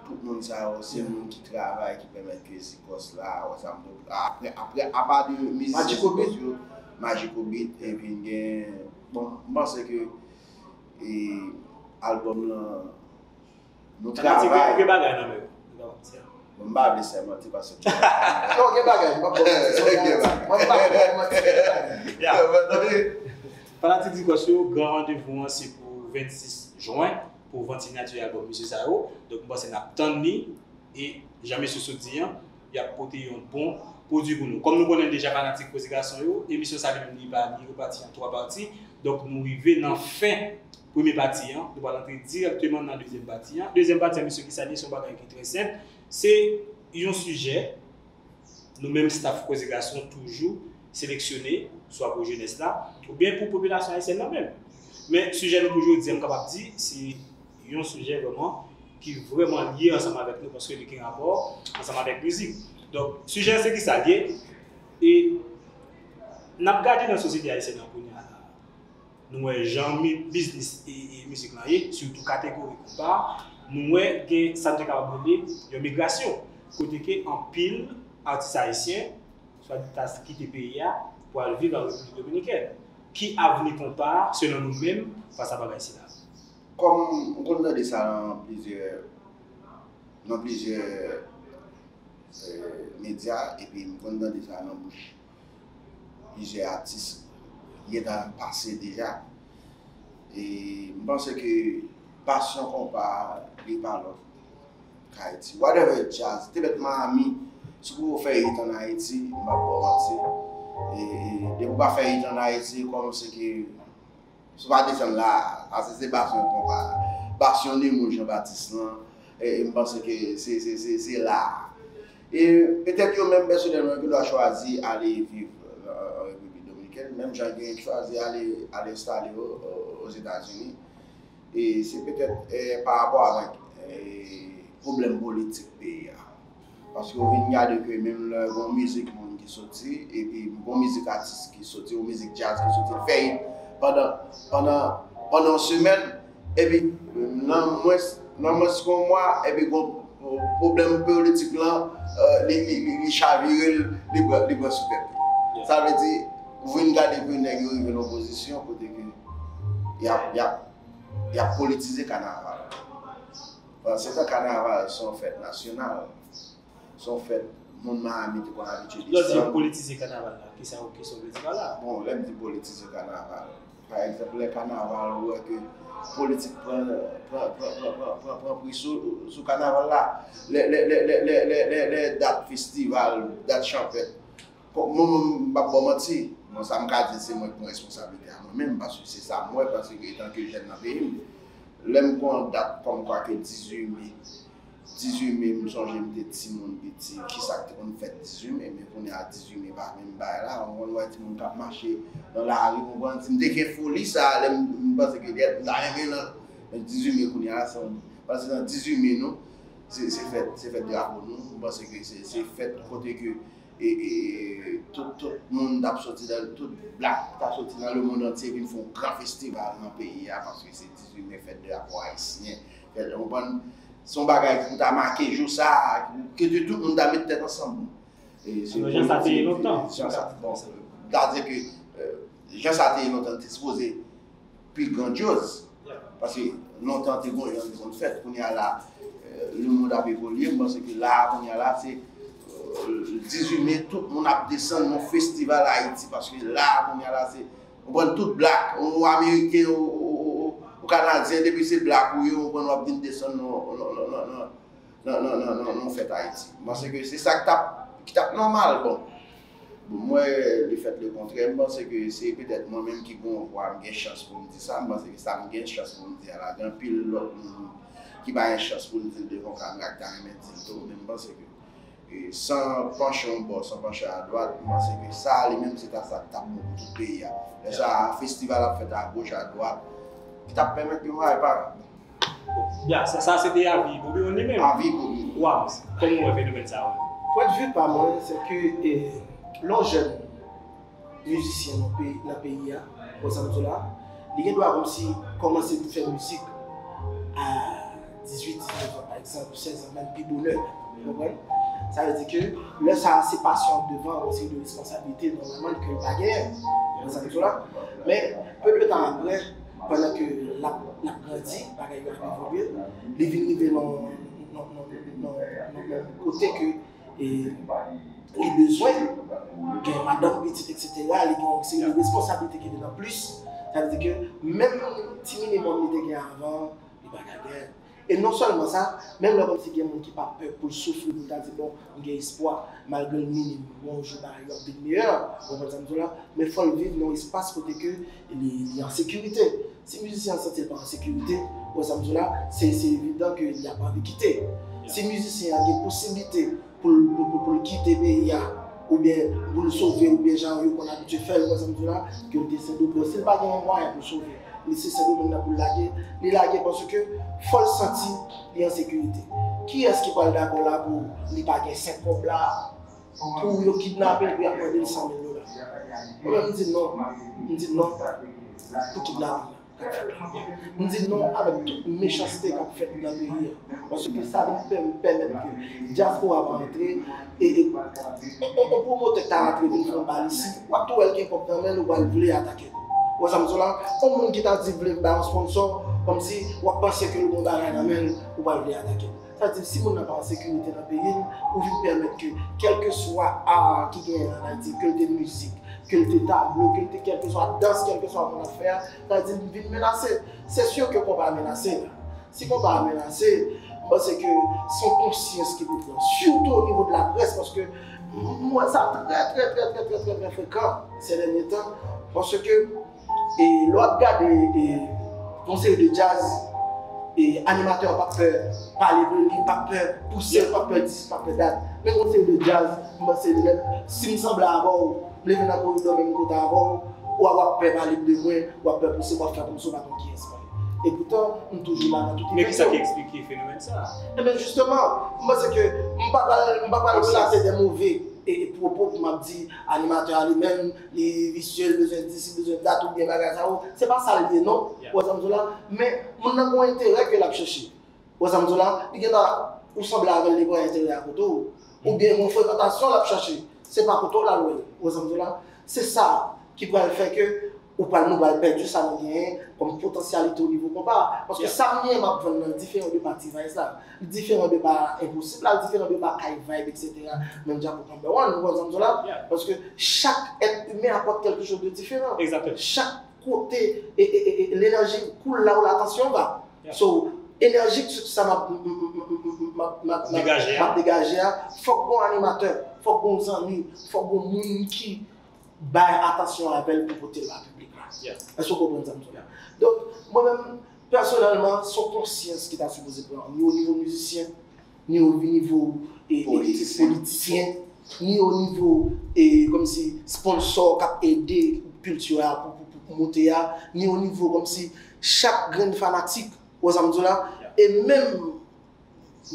tout moun sa yo, se moun ki travay, ki pèmèt ke Zikòs la, wè sa m di w, apre, apre, apa de mizisyen Zikòs yo, Magico Beat, epi n gen, bon, m panse ke e, albòm lan, nou travay. Fanatik yo gen bagay nan men yo. Bon, m pa vle sèmante paske. Non, gen bagay, m pa bon. Gen bagay. Mwen, m pa bon, mwen, m pa bon. Fanatik Zikòs yo, gran randevou an se pou vennsis jen, pou vant sinyati albòm misye sa yo. Donk, m panse n ap tann li. E jan mesye sot di an, y ap pote yon bon pwodui pou nou. Kòm nou konnen deja fanatik Koze Gason yo, emisyon sa li menm li pa, li repati an twa pati. Donk, nou rive nan fen premye pati an, nou pral antre dirèkteman nan dezyèm pati an. Dezyèm pati an, mesye, ki sa l ye? Se yon bagay ki trè senp. Se yon sijè nou menm staff Koze Gason toujou seleksyone, swa pou jenès la, oubyen pou popilasyon ayisyèn nan menm. Men sijè nou pou jodi a, m kapab di, se yon sijè vrèman ki vrèman lye ansanm avèk nou, paske li gen rapò ansanm avèk mizik. Donk, sijè a se ki sa l ye? E n ap gade nan sosyete ayisyèn nan kounye a la. Nou wè jan mi, biznis e, e mizik lan ye, sitou kategori konpa, nou wè gen sa n te kapab rele yon migrasyon, kote ke anpil atis ayisyen swa ta kite peyi a pou al viv an Repiblik Dominikèn. Ki avni konpa, selon nou menm, fas a bagay sila? Kòm m konn tande sa nan plizyè, nan plizyè e, medya, epi m konn tande sa nan bouch plizyè atis ki gentan pase deja. E m panse ke pasyon konpa li pa lòt k Ayiti. Whatever jazz, te mèt Miami, si w pou fè hit an Ayiti, m p ap ba w manti. E, e depi w pa fè hit an Ayiti, kòm se ke Si w pa desann la, paske se basyon konpa, basyon Nemo Jean Baptiste lan, e, e m panse ke se, se, se, se la. E petèt yo menm pèsonèlman yo gendwa chwazi ale viv, e, an Repiblik Dominikèn, menm jan gen ki chwazi ale, ale enstale yo, o, Ozetazini. E se petèt, e, pa rapò avèk, e, pwoblèm politik peyi a. Paske w vin gade ke menm lè gon mizik moun ki soti, epi gon mizik atis ki soti, yon mizik djaz ki soti, l fè hit pandan, pandan, pandan yon semèn, epi nan mwens, nan mwens ke yon mwa, epi gon pwoblèm politik lan, e, li, li, li, li chavire l, li pran, li pran sou tèt li. Sa vle di, ou vin gade ke nèg yo rive nan yon pozisyon kote ke y ap, y ap, y ap politize kanaval. Bon, se tan kanaval se yon fèt nasyonal, se yon fèt moun Miami te konn abitye desann. Lè w di yo politize kanaval la, kisa, kisa w vle di pa la? Bon, lè m di politize kanaval, pa egzanp, lè kanaval, ou wè ke politik pran, pran, pran, pran, pran, pran, pran pri sou, sou kanaval la. Lè, lè, lè dat festival, dat chanpèt, Bon, mwen, mwen, m p ap ba w manti. Bon, sa m ka di, se mwen ki pran responsablite a mwen menm, paske se sa m wè, paske etanke jèn nan peyi m, lè m pran dat kòmkwa ke dizuit me, dizuit me, m sonje m te timoun piti, kisa k te konn fèt dizuit me, men kounye a dizuit me pa menm bagay la, ou konn wè timoun k ap mache nan lari, ou konprann, si m te gen foli sa a, lè m, m panse ke m ta renmen nan, nan dizuit me kounye a, se yon, paske nan dizuit me nou, se, se fèt, se fèt drapo nou, m panse ke se, se fèt kote ke e, e, e, tout, tout moun t ap soti nan, tout blak t ap soti nan lemonn antye vin fè yon gran festival nan peyi a, paske se dizuit me fèt drapo ayisyen. Fèt, ou konprann? Se yon bagay ki pou ta make jou sa a, ke tout moun ta met tèt ansanm. Jan sa te ye lontan. Jan sa, bon, sa vle di ke, euh, jan sa te ye lontan, te sipoze pi grandyoz. Paske lontan te gon jan li konn fèt. Kounye a la, euh, lemonn ap evolye. M panse ke la, kounye a la, se, euh, dizuit me, tout moun ap desann nan festival Ayiti. Paske la, kounye a la, se, ou konprann, tout blak, ou ameriken, ou, ou, ou, ou kanadyen, depi se blak ou ye, ou konprann, w ap vin desann nan, nan, nan, nan, nan, nan, nan, nan, nan, nan fèt Ayiti. M panse ke se sa ki t ap, ki t ap nòmal. Bon, bon, mwen, lefèt lekontrè, m panse ke se petèt mwen menm ki gen yon vwa, m gen chans pou m di sa. M panse ke sa m gen chans pou m di a la, gen anpil lòt moun ki pa gen chans pou l di l devan kamera, ki ta renmen di l tou, men m panse ke, e, san panche yon bò, san panche adwat, m panse ke sa, li menm, se ta sa k t ap bon pou tout peyi a. Lè sa a, festival ap fèt agoch, adwat, ki t ap pèmèt ke bagay pa Ya, sa, sa se te avi Bobby One li menm. Avi Bobby. Wams, kòman w wè fenomèn sa a? Pwendvi pa mwen, se ke, e, lè yon jèn mizisyen nan peyi, nan peyi a, wè sa m di w la, li gen dwa kòmsi kòmanse fè mizik a dizuit, diznèf an, pa egzanp, sèz an, menm pi bonè. Ou konprann? Sa vle di ke lè sa a, se pasyon devan, yon seri de responsablite, nòmalman, ke l pa genyen. Wè sa m di w la? Men, pe de tan apre, pandan ke l ap, l ap grandi, bagay yo ap evolye, li vin rive nan, nan, nan, nan, nan, nan kote ke, e, li bezwen gen madanm, pitit, etsetera, li gen yon seri de responsablite ki vin an plis. Sa vle di ke menm ti minimòm li te gen avan, li pa ka gen. E non sèlman sa, menm lè kòmsi gen moun ki pa pè pou l soufri, pou l ta di, bon, m gen espwa, malgre l minim, bon, yon jou bagay yo ap vin meyè, ou konprann sa m di w la, men fò l viv nan yon espas kote ke li, li an sekirite. Si mizisyen an santi l pa an sekirite, ou konprann sa m di w la, se, se evidan ke li ap anvi kite. Si mizisyen an gen posiblite pou l, pou, pou, pou l kite peyi a, oubyen pou l sove, oubyen jan yo konn abitye fè l, ou konprann sa m di w la, ke l desann de pwen. Si l pa gen mwayen pou l sove, li se Sendomeng nan pou l lage, li lage paske fò l santi li an sekirite. Kiyès ki pral dakò la pou li pa gen senk kòb la, pou yo kidnape l, pou y ap mande l san mil dola? Mwen menm, m di non, m di non pou kidnaping la. M di non avèk tout mechanste k ap fèt nan peyi a. Paske sa vin pè-, pèmèt ke dyaspora pa antre e, e, on, on pwomotè k ta antre vin fè yon bal isi, w ap tou wè l gen kòb nan men l, ou pral vle atake l. Ou wè sa m di w la? On moun ki ta di vle bay yon sponsò, kòmsi w ap panse ke l gen yon bagay nan men l, ou pral vle atake l. Sa vle di, si moun nan pa an sekirite nan peyi l, ou vin pèmèt ke kèlkeswa a ki genyen an Ayiti, ke l te mizik, ke l te tablo, ke l te kèlkeswa dans, kèlkeswa moun ap fè a, sa vle di l vin menase. Se si ke konba a menase la. Si konba a menase, m panse ke se yon konsyans ki pou pran, sitou o nivo de laprès, paske m wè sa trè, trè, trè frekan se dènye tan, paske E lè w ap gade, e, yon seri de djaz, e, animatè an p ap pè pale de li, p ap pè pouse l, p ap pè di, p ap pè dat. Men yon seri de djaz, m panse menm si m sanble avè w, m leve nan koridò menm kote avè w, w a, w ap pè pale de mwen, w ap pè pouse m, w ap fè kòmsi w pa konn kiyès mwen ye. E poutan, m toujou la nan tout evènman. Men kisa ki eksplike fenomèn sa a? Enben, jisteman, m panse ke m pa pral, m pa pral relate de move e, e pwopo pou m ap di animatè a li menm, li visye, li bezwen dis, li bezwen dat oubyen bagay sa yo. Se pa sa l ye non. Ou wè sa m di w la? Men moun nan gen yon enterè ke l ap chèche. Ou wè sa m di w la? Li gentan, ou sanble avè l, li pran enterè a kote w. Oubyen gen yon frekantasyon l ap chèche. Se pa kote w l al wè l. Ou wè sa m di w la? Se sa ki pral fè ke ou pral, nou pral pèdi sa nou genyen kòm potansyalite o nivo konpa a. Paske sa m genyen m ap vann nan diferan de pa T-Vice la. Li diferan de pa Enposib la, li diferan de pa Kay Vibe, etsetera. Menm jan pou Number One, ou konprann sa m di w la? Paske chak èt imen apòt quelque chose de différent. Chak kote, e, e, e, e, l'énergie coule là où l'attention va. So, enèji sa m ap, m, m, m, m, m, m, m, m, m, m ap degaje a, fòk gon animatè, fòk gon zanmi, fòk gon moun ki bay atansyon avè l pou pote l ba piblik la. Èske w konprann sa m di w la? Donk, mwen menm, pèsonèlman, se yon konsyans ki ta sipoze pran, ni o nivo mizisyen, ni o nivo, e, e, e, politisyen, ni o nivo, e, kòmsi sponsò k ap ede kilti a pou, pou, pou, pou moute a, ni o nivo kòmsi chak grenn fanatik, ou wè sa m di w la, e menm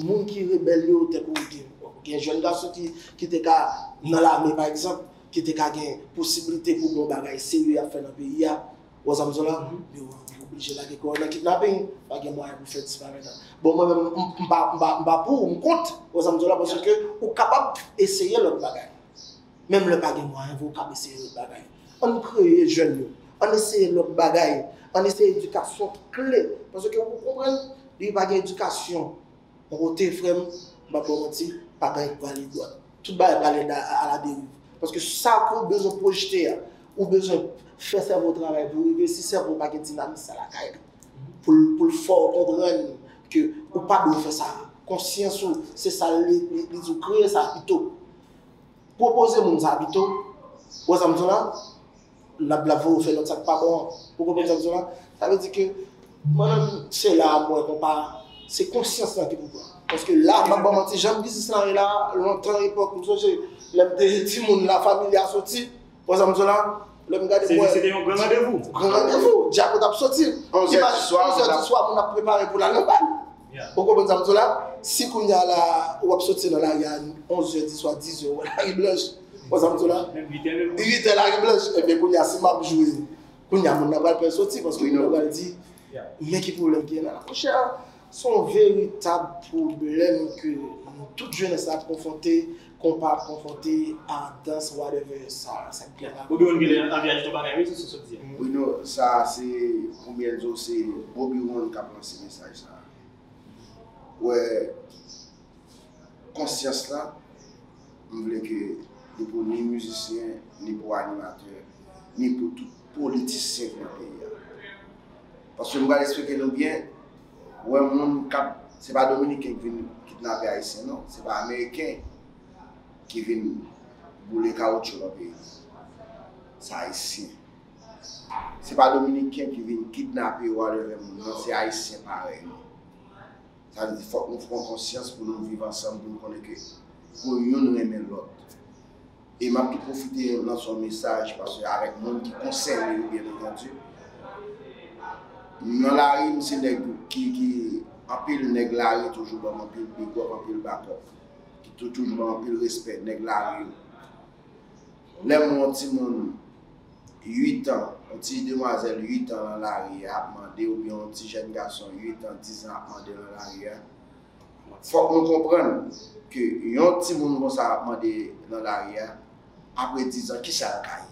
moun ki rebèl yo, tèlkou gen, gen jèn gason ki, ki te ka nan lame, pa egzanp, ki te ka gen posiblite pou gen yon bagay serye y ap fè nan peyi a, ou wè sa m di w la, yo, yo oblije lage kò yo nan kidnaping, pa gen mwayen pou fè disparèt. Bon, mwen menm, m, m pa, m pa, m pa pou, m kont, ou wè sa m di w la, paske ou kapab eseye lòt bagay. Menm lè pa gen mwayen, pou w ka eseye lòt bagay. Ann kreye jèn yo. Ann eseye lòt bagay. Ann eseye edikasyon kle. Paske ou konprann, depi pa gen edikasyon, yon kote, frè m, m p ap ba w manti, pa gen anyen k prale dwat. Tout bagay prale da- a la deriv. Paske sa ke w bezwen pwojte a, ou bezwen fè sèvo w travay pou rive, si sèvo w pa gen dinamis sa lakay li, pou l pou l fè w konprann ke ou pa dwe fè sa. Konsyans ou, se sa li, li, li di w kreye sa pito. Pwopoze moun sa pito. Ou wè sa m di w la? L ap, l ap voye w fè lòt sa k pa bon an. Ou konprann sa m di w la? Sa vle di ke mwen menm, se la a m wè konpa, se konsyans lan ki pou pran. Paske la, m ap ba w manti, jan biznis lan ye la, lontan epòk, m sonje, lè m te timoun, La Familia soti, ou wè sa m di w la? Lè m gade, se, mwen, se te yon gran randevou. Gran randevou, Djako t ap soti. Onz è di swa, onz è di swa, moun ap prepare pou l al nan bal. Ou konprann sa m di w la? Si kounye a la, w ap soti nan lari a onz è di swa, diz è, ou wè lari blanch. Ou wè sa m di w la? Menm uit è menm. Uit è lari blanch. Ebyen, kounye a, si m ap jwe, kounye a, moun nan pral pè soti, paske moun nan pral di, men ki pwoblèm ki gen la. Monchè, se yon veritab pwoblèm ke nou tout jenès la ap konfwonte, konpa ap konfwonte a dans, whatever, sa, sa k gen la. Bobby One gen lè anvi ajoute yon bagay, wi, sou sa w di a. Bruno, sa se, konbyen zo, se Bobby One k ap lanse mesaj sa. Wè, konsyans lan, m vle ke li pou ni mizisyen, ni pou animatè, ni pou tout politisyen ki nan peyi a. Paske m pral eksplike nou byen, wè moun k ap, se pa Dominiken ki vin kidnape Ayisyen, non, se pa Ameriken ki vin boule kawotchou nan peyi. Se Ayisyen. Se pa Dominiken ki vin kidnape whatever moun, non, se Ayisyen parèy nou. Sa vle di, fòk nou pran konsyans pou nou viv ansanm, pou nou konnen ke pou youn renmen lòt. E m ap tou pwofite lanse yon mesaj, paske avèk moun ki konsène yo, byen antandi. Nan lari, m se nèg ki, ki, anpil nèg lari toujou ban m anpil big up, anpil back up. Ki tou-, toujou ban m anpil respè, nèg lari yo. Lè m wè yon timoun uit an, yon ti demwazèl uit an nan lari a ap mande, oubyen yon ti jèn gason uit an, diz an ap mande nan lari a, fòk nou konprann ke yon timoun konsa ap mande nan lari a, apre diz an, kisa l ka ye?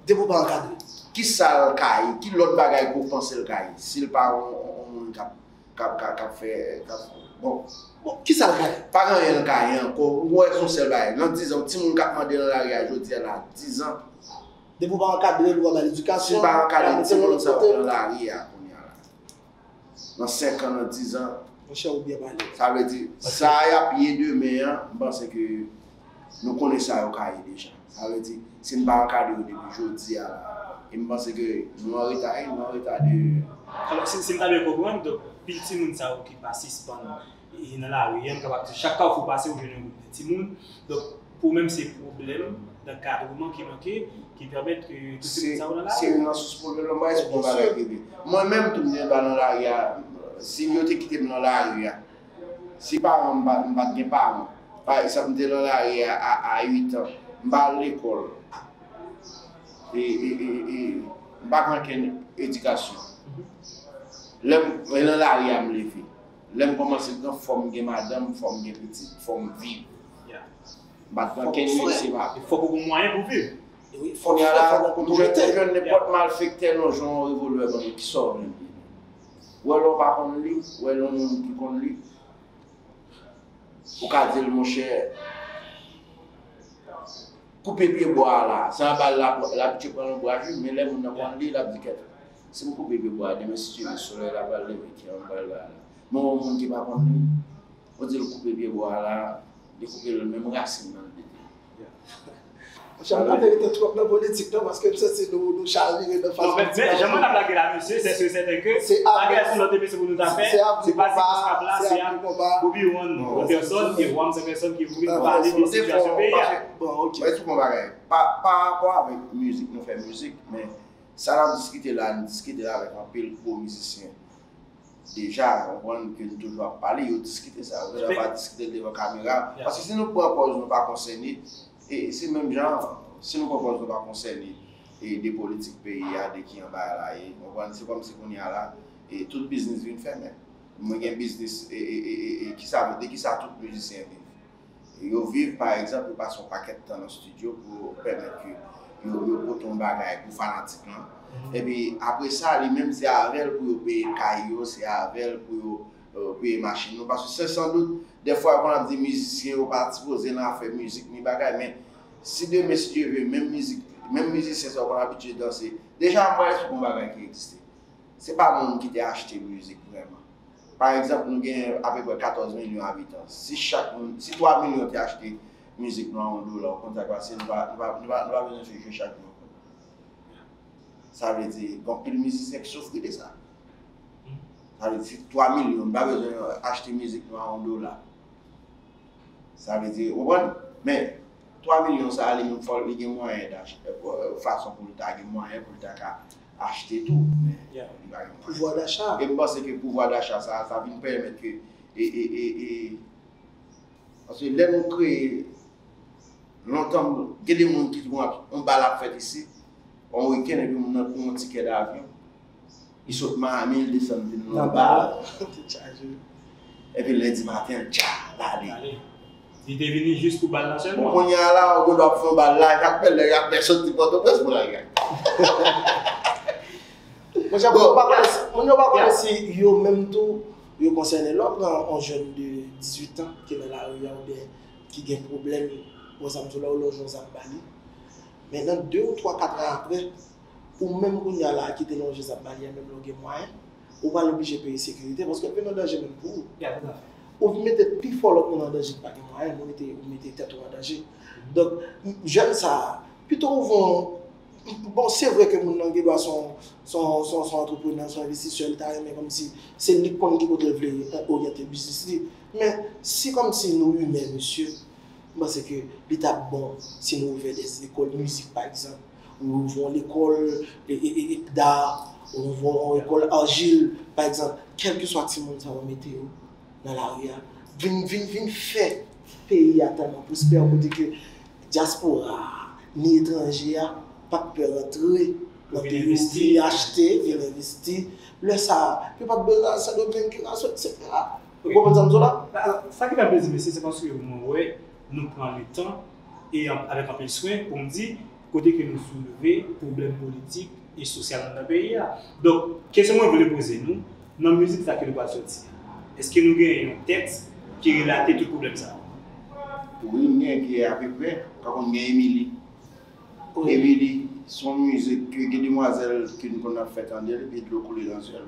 Depi w pa ankadre. Kisa l ka ye? Ki lòt bagay ke w panse l ka ye? Si l pa yon, yon, yon moun k ap k ap, k ap, k ap fè, k ap, bon. Bon, kisa l ka ye? Pa gen anyen l ka ye ankò. Ou wè, se yon sèl bagay. Nan diz an, yon timoun k ap mande nan lari a jodi a la, diz an. Depi w pa ankadre l, ou pa ba l edikasyon, si w pa ankadre timoun sa yo nan lari a kounye a la, nan senk an, nan diz an, monchè, ou byen pale. Sa vle di, sa y ap ye demen an, m panse ke nou konnen sa yo ka ye deja. Sa vle di, si n pa ankadre yo depi jodi a la, e m panse ke nou an reta, e nou an reta de. Alò, si, si m ta byen konprann, donk, pil timoun sa yo ki pa sispann e nan lari a, m kapab di, chak kafou w pase, ou jwenn yon gwoup de timoun. Donk, pou ou menm, se pwoblèm dankadreman ki manke, ki pèmèt ke tout timoun sa yo nan lari. Se youn nan sous pwoblèm lan, m pa eksplike yon bagay ki vre. Mwen menm tou, m te anba nan lari a, si yo te kite m nan lari a, si paran m pa, m pa t gen paran, pa egzanp, m te nan lari a, a, a uit an, m pa al lekòl, e, e, e, e m pa gen okenn edikasyon. Lè m, e nan lari a m leve. Lè m kòmanse gran, fò m gen madanm, fò m gen pitit, fò m viv. M pa t gen okenn mesye pa. Fòk ou gen mwayen pou viv. Kounye a la, m jwenn, m jwenn nenpòt malfektè lonje yon revolvè ban mwen, kisa w vle m di? Ou wè lè w pa konn li, ou wè lè yon moun ki konn li, ou ka di l, monchè, koupe pye bwa a la. Se anba l l ap, l abitye pran yon bwa jis, men lè moun nan konn li, l ap di, kèt, si m koupe pye bwa a, demen si Dye vle, solèy la pral leve, ki an m pral bay la. Men yon moun ki pa konn li, ou di l koupe pye bwa a la, li koupe l, menm rasin nan l pete. Monchè, m pa te rete twòp nan politik non, paske m santi nou, nou chavire nan faz politik la. Non, men, men, jan mwen ap lage la, mesye, se sur sèten ke pa gen yon lòt emisyon pou nou ta fè, se pa Ti Kòs k ap la, se ak Bobby One an pèsòn, e Wams an pèsòn ki vin pale de sitiyasyon peyi a. Bon, ok. Mwen di w yon bagay, pa, pa rapò avèk mizik, nou fè mizik, men sa n ap diskite la, n diskite l avèk anpil gwo mizisyen. Deja, ou konprann ke nou toujou ap pale, yo diskite sa, yo genlè pa diskite l devan kamera. Paske si nou pran pòz nou pa konsène, e se menm jan, si nou pran pòz nou pa konsène, e de politik peyi a, de ki anba la ye, ou konprann, se kòmsi kounye a la, e tout biznis vin fèmen. Mwen gen biznis, e, e, e, e, e kisa, de kisa tout mizisyen viv? Yo viv, pa egzanp, yo pase yon pakèt tan nan estidyo pou yo pèmèt ke yo, yo pote yon bagay pou fanatik lan. Epi apre sa, li menm, se avè l pou yo peye kay yo, se avè l pou yo, euh, peye machin yo. Paske se san dout, dèfwa yo konn ap di mizisyen yo pa sipoze nan afè mizik ni bagay, men si demen, si Dye vle, menm mizik, menm mizisyen sa yo konn abitye danse. Deja, mwen, èske yon bagay ki egziste? Se pa moun ki te achte mizik vrèman. Pa egzanp, nou gen apeprè katòz milyon abitan. Si chak moun, si twa milyon te achte mizik nou a yon dola, ou konn sa k pase, nou pa, nou pa, nou pa, nou pa bezwen fè jwe chak jou ankò. Sa vle di, gen anpil mizisyen ki soufri de sa. Sa vle di, si twa milyon, nou pa bezwen achte mizik nou a yon dola. Sa vle di, ou konprann? Men, twa milyon sa a, li menm, fò li gen mwayen, fason pou l ta gen mwayen pou l ta ka achte tou. Men, li pa gen mwayen. Pouvwa dacha. E m panse ke pouvwa dacha sa a, sa vin pèmèt ke, e, e, e, e, paske lè nou kreye, lontan, gen de moun ki t konn ap, yon bal ap fèt isit, yon wikenn, epi moun nan pran yon tikè davyon. Li sot Miami, li desann vin nan bal. Epi lendi maten, l tcha, l ale. Li te vini jis pou bal la sèlman. Bon, kounye a la, ou gen dwa ap fè yon bal la, y ap bèl, y ap bèl soti Pòtoprens pou l al gen. Monchè, moun yo pa konnen si, moun yo pa konnen si yo menm tou, yo konsène. Lè w pran yon jèn de dizuit an ki nan lari a oubyen ki gen pwoblèm, bon, sa m di w la, ou lonje yon zam ba li. Men nan de ou twa, kat an apre, ou menm kounye a la ki te lonje zam ba li a, menm lè w gen mwayen, ou pral oblije peye sekirite paske l vin an danje menm pou ou. Ou mete pi fò lòt moun an danje ki pa gen mwayen, ou mete, ou mete tèt ou an danje. Donk, jèn sa a, pito ou voye yon Bon, se vre ke moun nan gen dwa se yon, se yon, se yon, se yon antreprenè, se yon envestisè, li ta renmen kòmsi se li k konn ki kote l vle oryante biznis li. Men, si kòmsi nou imè, mesye, m panse ke li t ap bon si nou ouvè de lekòl mizik, pa egzanp. Ou ouvè yon lekòl, e, e, e, e, da, ou ouvè yon lekòl arjil, pa egzanp. Kèlkeswa timoun sa yo mete yo nan lari a, vin, vin, vin fè peyi a tèlman pwospè, kote ke dyaspora a, ni etranje a, p ap pè rantre nan peyi, vin achte, vin envesti. Lè sa a, yo p ap bezwen al Sendomeng, Kiraso, etsetera. Ou konprann sa m di w la? Sa, sa ki fè m plezi, mesye, se paske mwen wè nou pran letan e an, avèk anpil swen pou m di kote ke nou soulve pwoblèm politik e sosyal anndan peyi a. Donk, kesyon mwen vle poze nou, nan mizik sa ke nou pral sòti a, èske nou gen yon tèks ki relate tout pwoblèm sa yo? Wi, m gen ki apeprè, pa konn gen Emili. Emili, se yon mizik ke gen demwazèl ke nou konn ap fè tande l, epi dlo koule nan zyè l.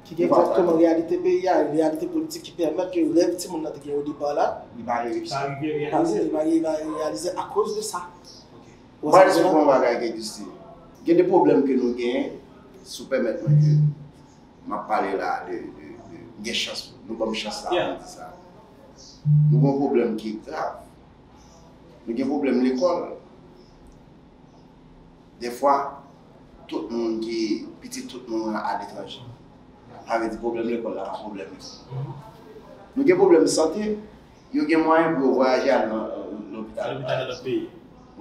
Ki gen egzakteman reyalite peyi a, reyalite politik ki pèmèt ke rèv timoun nan te gen o depa la, li pa reyalize. Pa rive reyalize. Li pa rive reyalize akoz de sa. Ou pale sou yon bagay ki egziste. Gen de pwoblèm ke nou genyen, si w pèmèt mwen ke m ap pale la de, de, de, gen chans, nou ban m chans la pou m di sa. Nou gen yon pwoblèm ki grav. Nou gen pwoblèm lekòl. Dèfwa, tout moun ki, pitit tout moun aletranje. Sa vle di pwoblèm lekòl la pa pwoblèm lekòl. Nou gen pwoblèm sante, yo gen mwayen pou yo vwayaje al nan, euh, lopital. Lopital nan lòt peyi.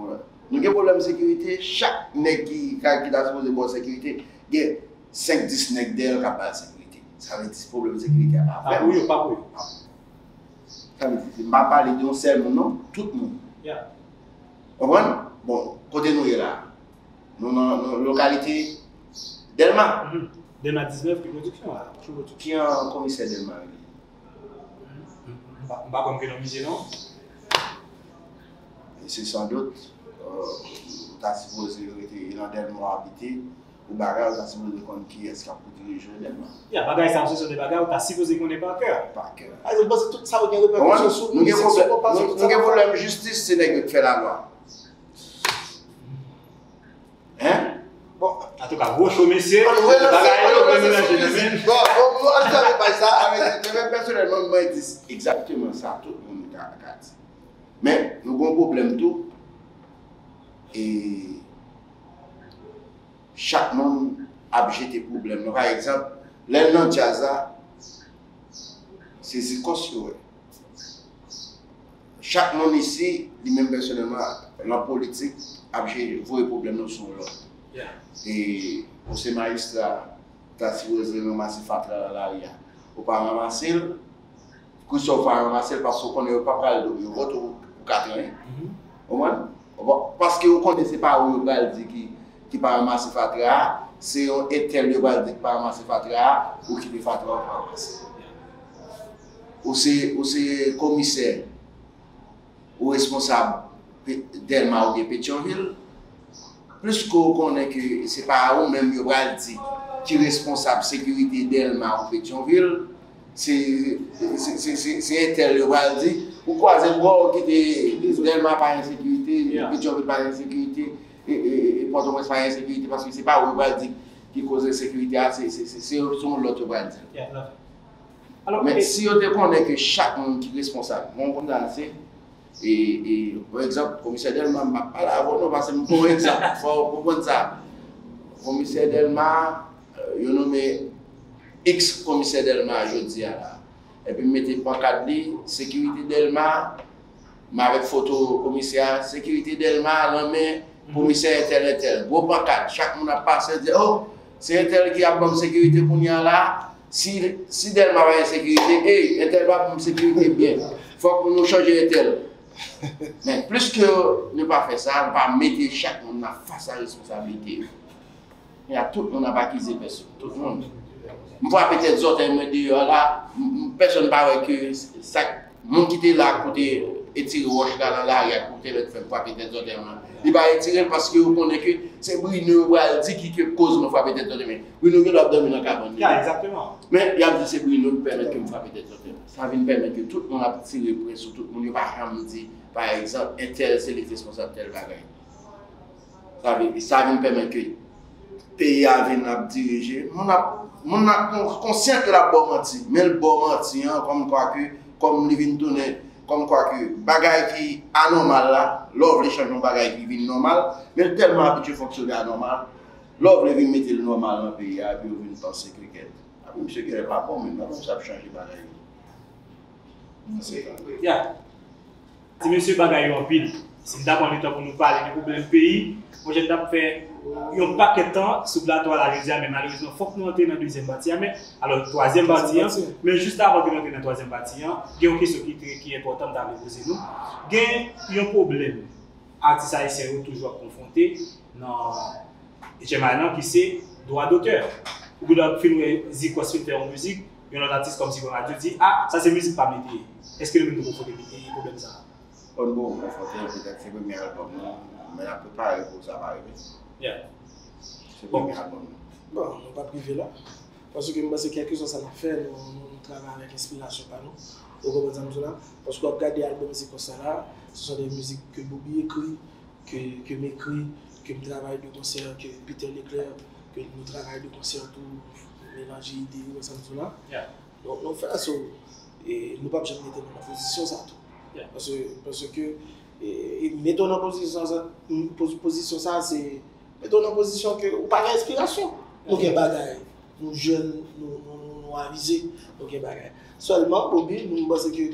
Wi. Nou gen pwoblèm sekirite, chak nèg ki, ki, ki ta sipoze ba w sekirite, gen senk, dis nèg dèyè l k ap ba l sekirite. Sa vle di pwoblèm sekirite a pa vrèman. Pa pou yo, pa pou yo. Sa vle di, m pa pale de yon sèl moun, non, tout moun. Konprann? Bon, kote nou ye la? Nou nan, nan lokalite Dèlma. Dèlma diznèf ki pwodiksyon la. Ki an komisè Dèlma rele? M pa, m pa konn ke non misye non. E se san dout, euh, ou ta sipoze rete nan Dèlma w abite, ou bagay, ou ta sipoze konn kiyès k ap pou dirije Dèlma. Ya, bagay sa, se de bagay ou ta sipoze konnen pa kè. Pa kè. Alò, m panse tout sa yo gen reperkisyon sou nou, nou gen pwoblèm, nou, nou gen pwoblèm jistis, se nèg yo k fè lalwa. Hein? Bon. Antouka, gwo cho, mesye. Bagay yo, mwen melanje nan men. Bon, bon, bon, ann fèmen paj sa avèk, mwen menm pèsonèlman, mwen di egzakteman sa tout moun ka, ka di. Men, nou gen yon pwoblèm tou. E chak moun ap jete pwoblèm nan. Pa egzanp, lè l nan djaz la, se Zikòs yo wè. Chak moun isi, li menm pèsonèlman, nan politik, ap je-, voye pwoblèm nan sou yon lòt. E ou se majistra, ou ta sipoze ranmase fatra nan lari a. Ou pa ranmase l, Christophe pa ranmase l paske w konnen yo pa pral do yo vote ou, ou ka trennen. Konprann? Bon, paske ou konnen se pa ou yo pral di ki, ki pa ranmase fatra a, se yon entèl yo pral di ki pa ranmase fatra a, ou kite fatra a ou pa ranmase. Ou se, ou se komisè, ou responsab Pe- Dèlma oubyen Petyonvil, pliske ou konnen ke se pa ou menm yo pral di ki responsab sekirite Dèlma ou Petyonvil, se, se, se, se, se entèl yo pral di, ou kwaze bra w kite Dèlma pa gen sekirite, Petyonvil pa gen sekirite, e, e, e Pòtoprens pa gen sekirite, paske se pa ou yo pral di ki koz ensekirite a, se, se, se, se, se yon lòt yo pral di. Men si yo te konnen ke chak moun ki responsab, bon, konn sa se, e, e, pa egzanp, komisè Dèlma, m ap pale avè w non, paske m pran yon egzanp, fò w konprann sa. Komisè Dèlma, euh, yo nonmen eks komisè Dèlma jodi a la. Epi m mete pankat li, sekirite Dèlma, m avèk foto komisè a, sekirite Dèlma, lanmen, komisè entèl, entèl. Gwo pankat, chak moun ap pase, di, oh, se entèl ki ap ban m sekirite kounye a la. Si, si Dèlma pa gen sekirite, ey, entèl pa ban m sekirite byen. Fòk nou chanje entèl. Men, pliske nou pa fè sa, nou pa mete chak moun nan fas a responsablite yo. Kounye a, tout moun ap akize pèsonn. Tout moun. M frape tèt zòtèy mwen deyò la, m- m- pèsonn pa wè ke sa, moun ki te la kote etire wòch la nan lari a, kote mèt fè m frape tèt zòtèy mwen. Li pa etire l paske yo konnen ke se Bruno yo pral di ki ke koz mwen frape tèt zòtèy mwen. Bruno gen dwa ap dòmi nan kabann li. Men y ap di se Bruno ki pèmèt ke m frape tèt zòtèy mwen. Sa vin pèmèt ke tout moun ap tire pwen sou tout moun. Yo pa janm di, pa egzanp, entèl se li k responsab tèl bagay. Sa vin, sa vin pèmèt ke peyi a vin ap dirije. Moun ap, moun ap kon- konsyan ke l ap ba w manti, men l ba w manti an kòmkwa ke, kòm li vin tounen, kòmkwa ke bagay ki anòmal la, lè w vle chanje yon bagay ki vin nòmal, men l tèlman abitye fonksyone anòmal, lè w vle vin mete l nòmal nan peyi a, epi yo vin panse ke kèt. Epi misye genlè pa bon, men pa konn sa ap chanje bagay yo. Ya. Ti mesye, bagay yo anpil. Si n ta pran letan pou nou pale de pwoblèm peyi, monchè, n t ap fè yon pakèt tan sou plato a la jodi a, men malerezman, fòk nou antre nan dezyèm pati a, men, alò, twazyèm pati an, men jis avan ke n antre nan twazyèm pati an, gen yon kesyon ki trè, ki enpòtan m ta vle poze nou. Gen yon pwoblèm atis ayisyen yo toujou ap konfwonte nan H M I lan ki se dwa dotè. Ou gen dwa fin wè Zikòs fin fè yon mizik, yon lòt atis kòmsi pran radyo di, a, sa se mizik pa m li te ye. Èske nou menm nou konfwonte pwoblèm sa a? Bon, bon, konfwonte, petèt se premye albòm nou, men n ap prepare pou sa pa rive. Se premye albòm nou. Bon, nou p ap rive la. Paske m panse kèlkeswa sa n ap fè, nou, nou, nou travay avèk enspirasyon pa nou. Ou konprann sa m di w la? Paske w ap gade albòm Zikòs sa la, ce sont des musiques que Bobby écrit, que, que m ekri, ke m travay de konsè, ke Peter Leclerc, ke nou travay de konsè tou, melanje ide yo, sa m di w la. Donk, nou fè sa, e nou p ap janm mete nou nan pozisyon sa tou. Paske, paske, e, e mete w nan pozisyon sa, poz- pozisyon sa, se mete w nan pozisyon ke ou pa gen enspirasyon. Nou gen bagay, nou jèn, nou, nou, nou, nou avize, nou gen bagay. Sèlman, Bobby, nou, m panse ke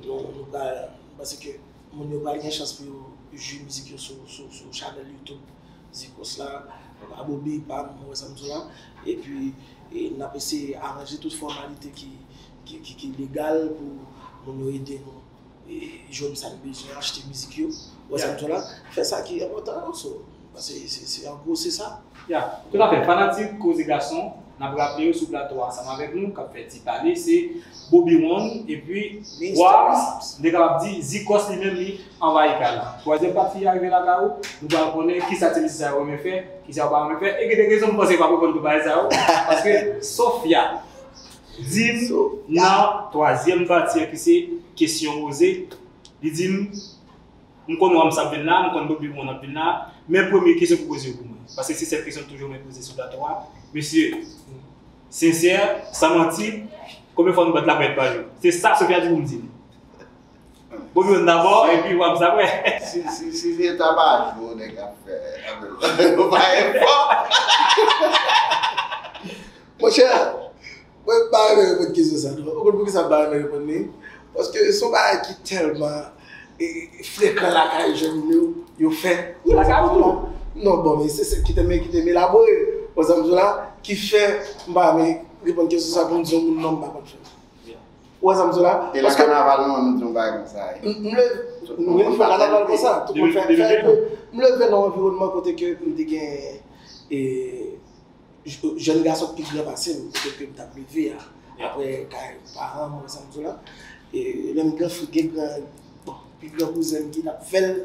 nou, nou pral, m panse ke moun yo pral gen chans pou yo jwi mizik yo sou, sou, sou chanèl YouTube Zikòs la, Abobi pa m, ou wè sa m di w la. Epi, e, n ap eseye aranje tout fòmalite ki, ki, ki, ki legal pou moun yo ede nou, e, jwenn sa n bezwen, achte mizik yo, ou wè sa m di w la. Fè sa ki enpòtan yo, so, paske se, se, an gwo, se sa. Ya, toutafè. Fanatik Koze Gason, n ap raple yo sou plato a ansanm avèk nou, k ap fè ti pale, se Bobby One epi Wa, m te kapab di, Zikòs li menm li anvayi kay la. Twazyèm pati a rive lakay ou, nou pral konnen kisa ti mesye sa yo renmen fè, kisa yo pa renmen fè, e gen de rezon m panse yo p ap reponn tout bagay sa yo, paske Sofia di m nan twazyèm pati a ki se kesyon poze, li di m, M konn Wams ap vin la, m konn Bobby One ap vin la, men premye kesyon pou poze yo pou mwen. Paske se sèl kesyon m toujou renmen poze sou plato a. Mesye, sensè, san manti, konbyen fwa nou bat laponyèt pa jou? Se sa Sofia di pou m di l. Bobby One dabò, epi Wams apre. Si, si, si se ta pa jou, nèg ap fè, nou pa gen fò. Monchè, Mwen pa renmen reponn kesyon sa non. Ou konn poukisa m pa renmen reponn li? Paske se yon bagay ki tèlman, e, frekan lakay jèn yo, yo fè. Lakay ou tou? Non, bon, men se, se, kite m, kite m elabore. Ou wè sa m di w la? Ki fè m pa renmen reponn kesyon sa pou m di yon moun non m pa konn fè l. Ou wè sa m di w la? E nan kanaval nou, nou di yon bagay konsa. M leve, nou gen fè kanaval konsa, tout moun fè, fè enpe. M leve nan yon anviwònman kote ke m te gen e, jèn gason ki pi gran pase m, kote ke m t ap leve a. Apre kay paran m, ou wè sa m di w la? E lè m gran frè, gen gran, bon, pi gran kouzen m ki t ap fè l.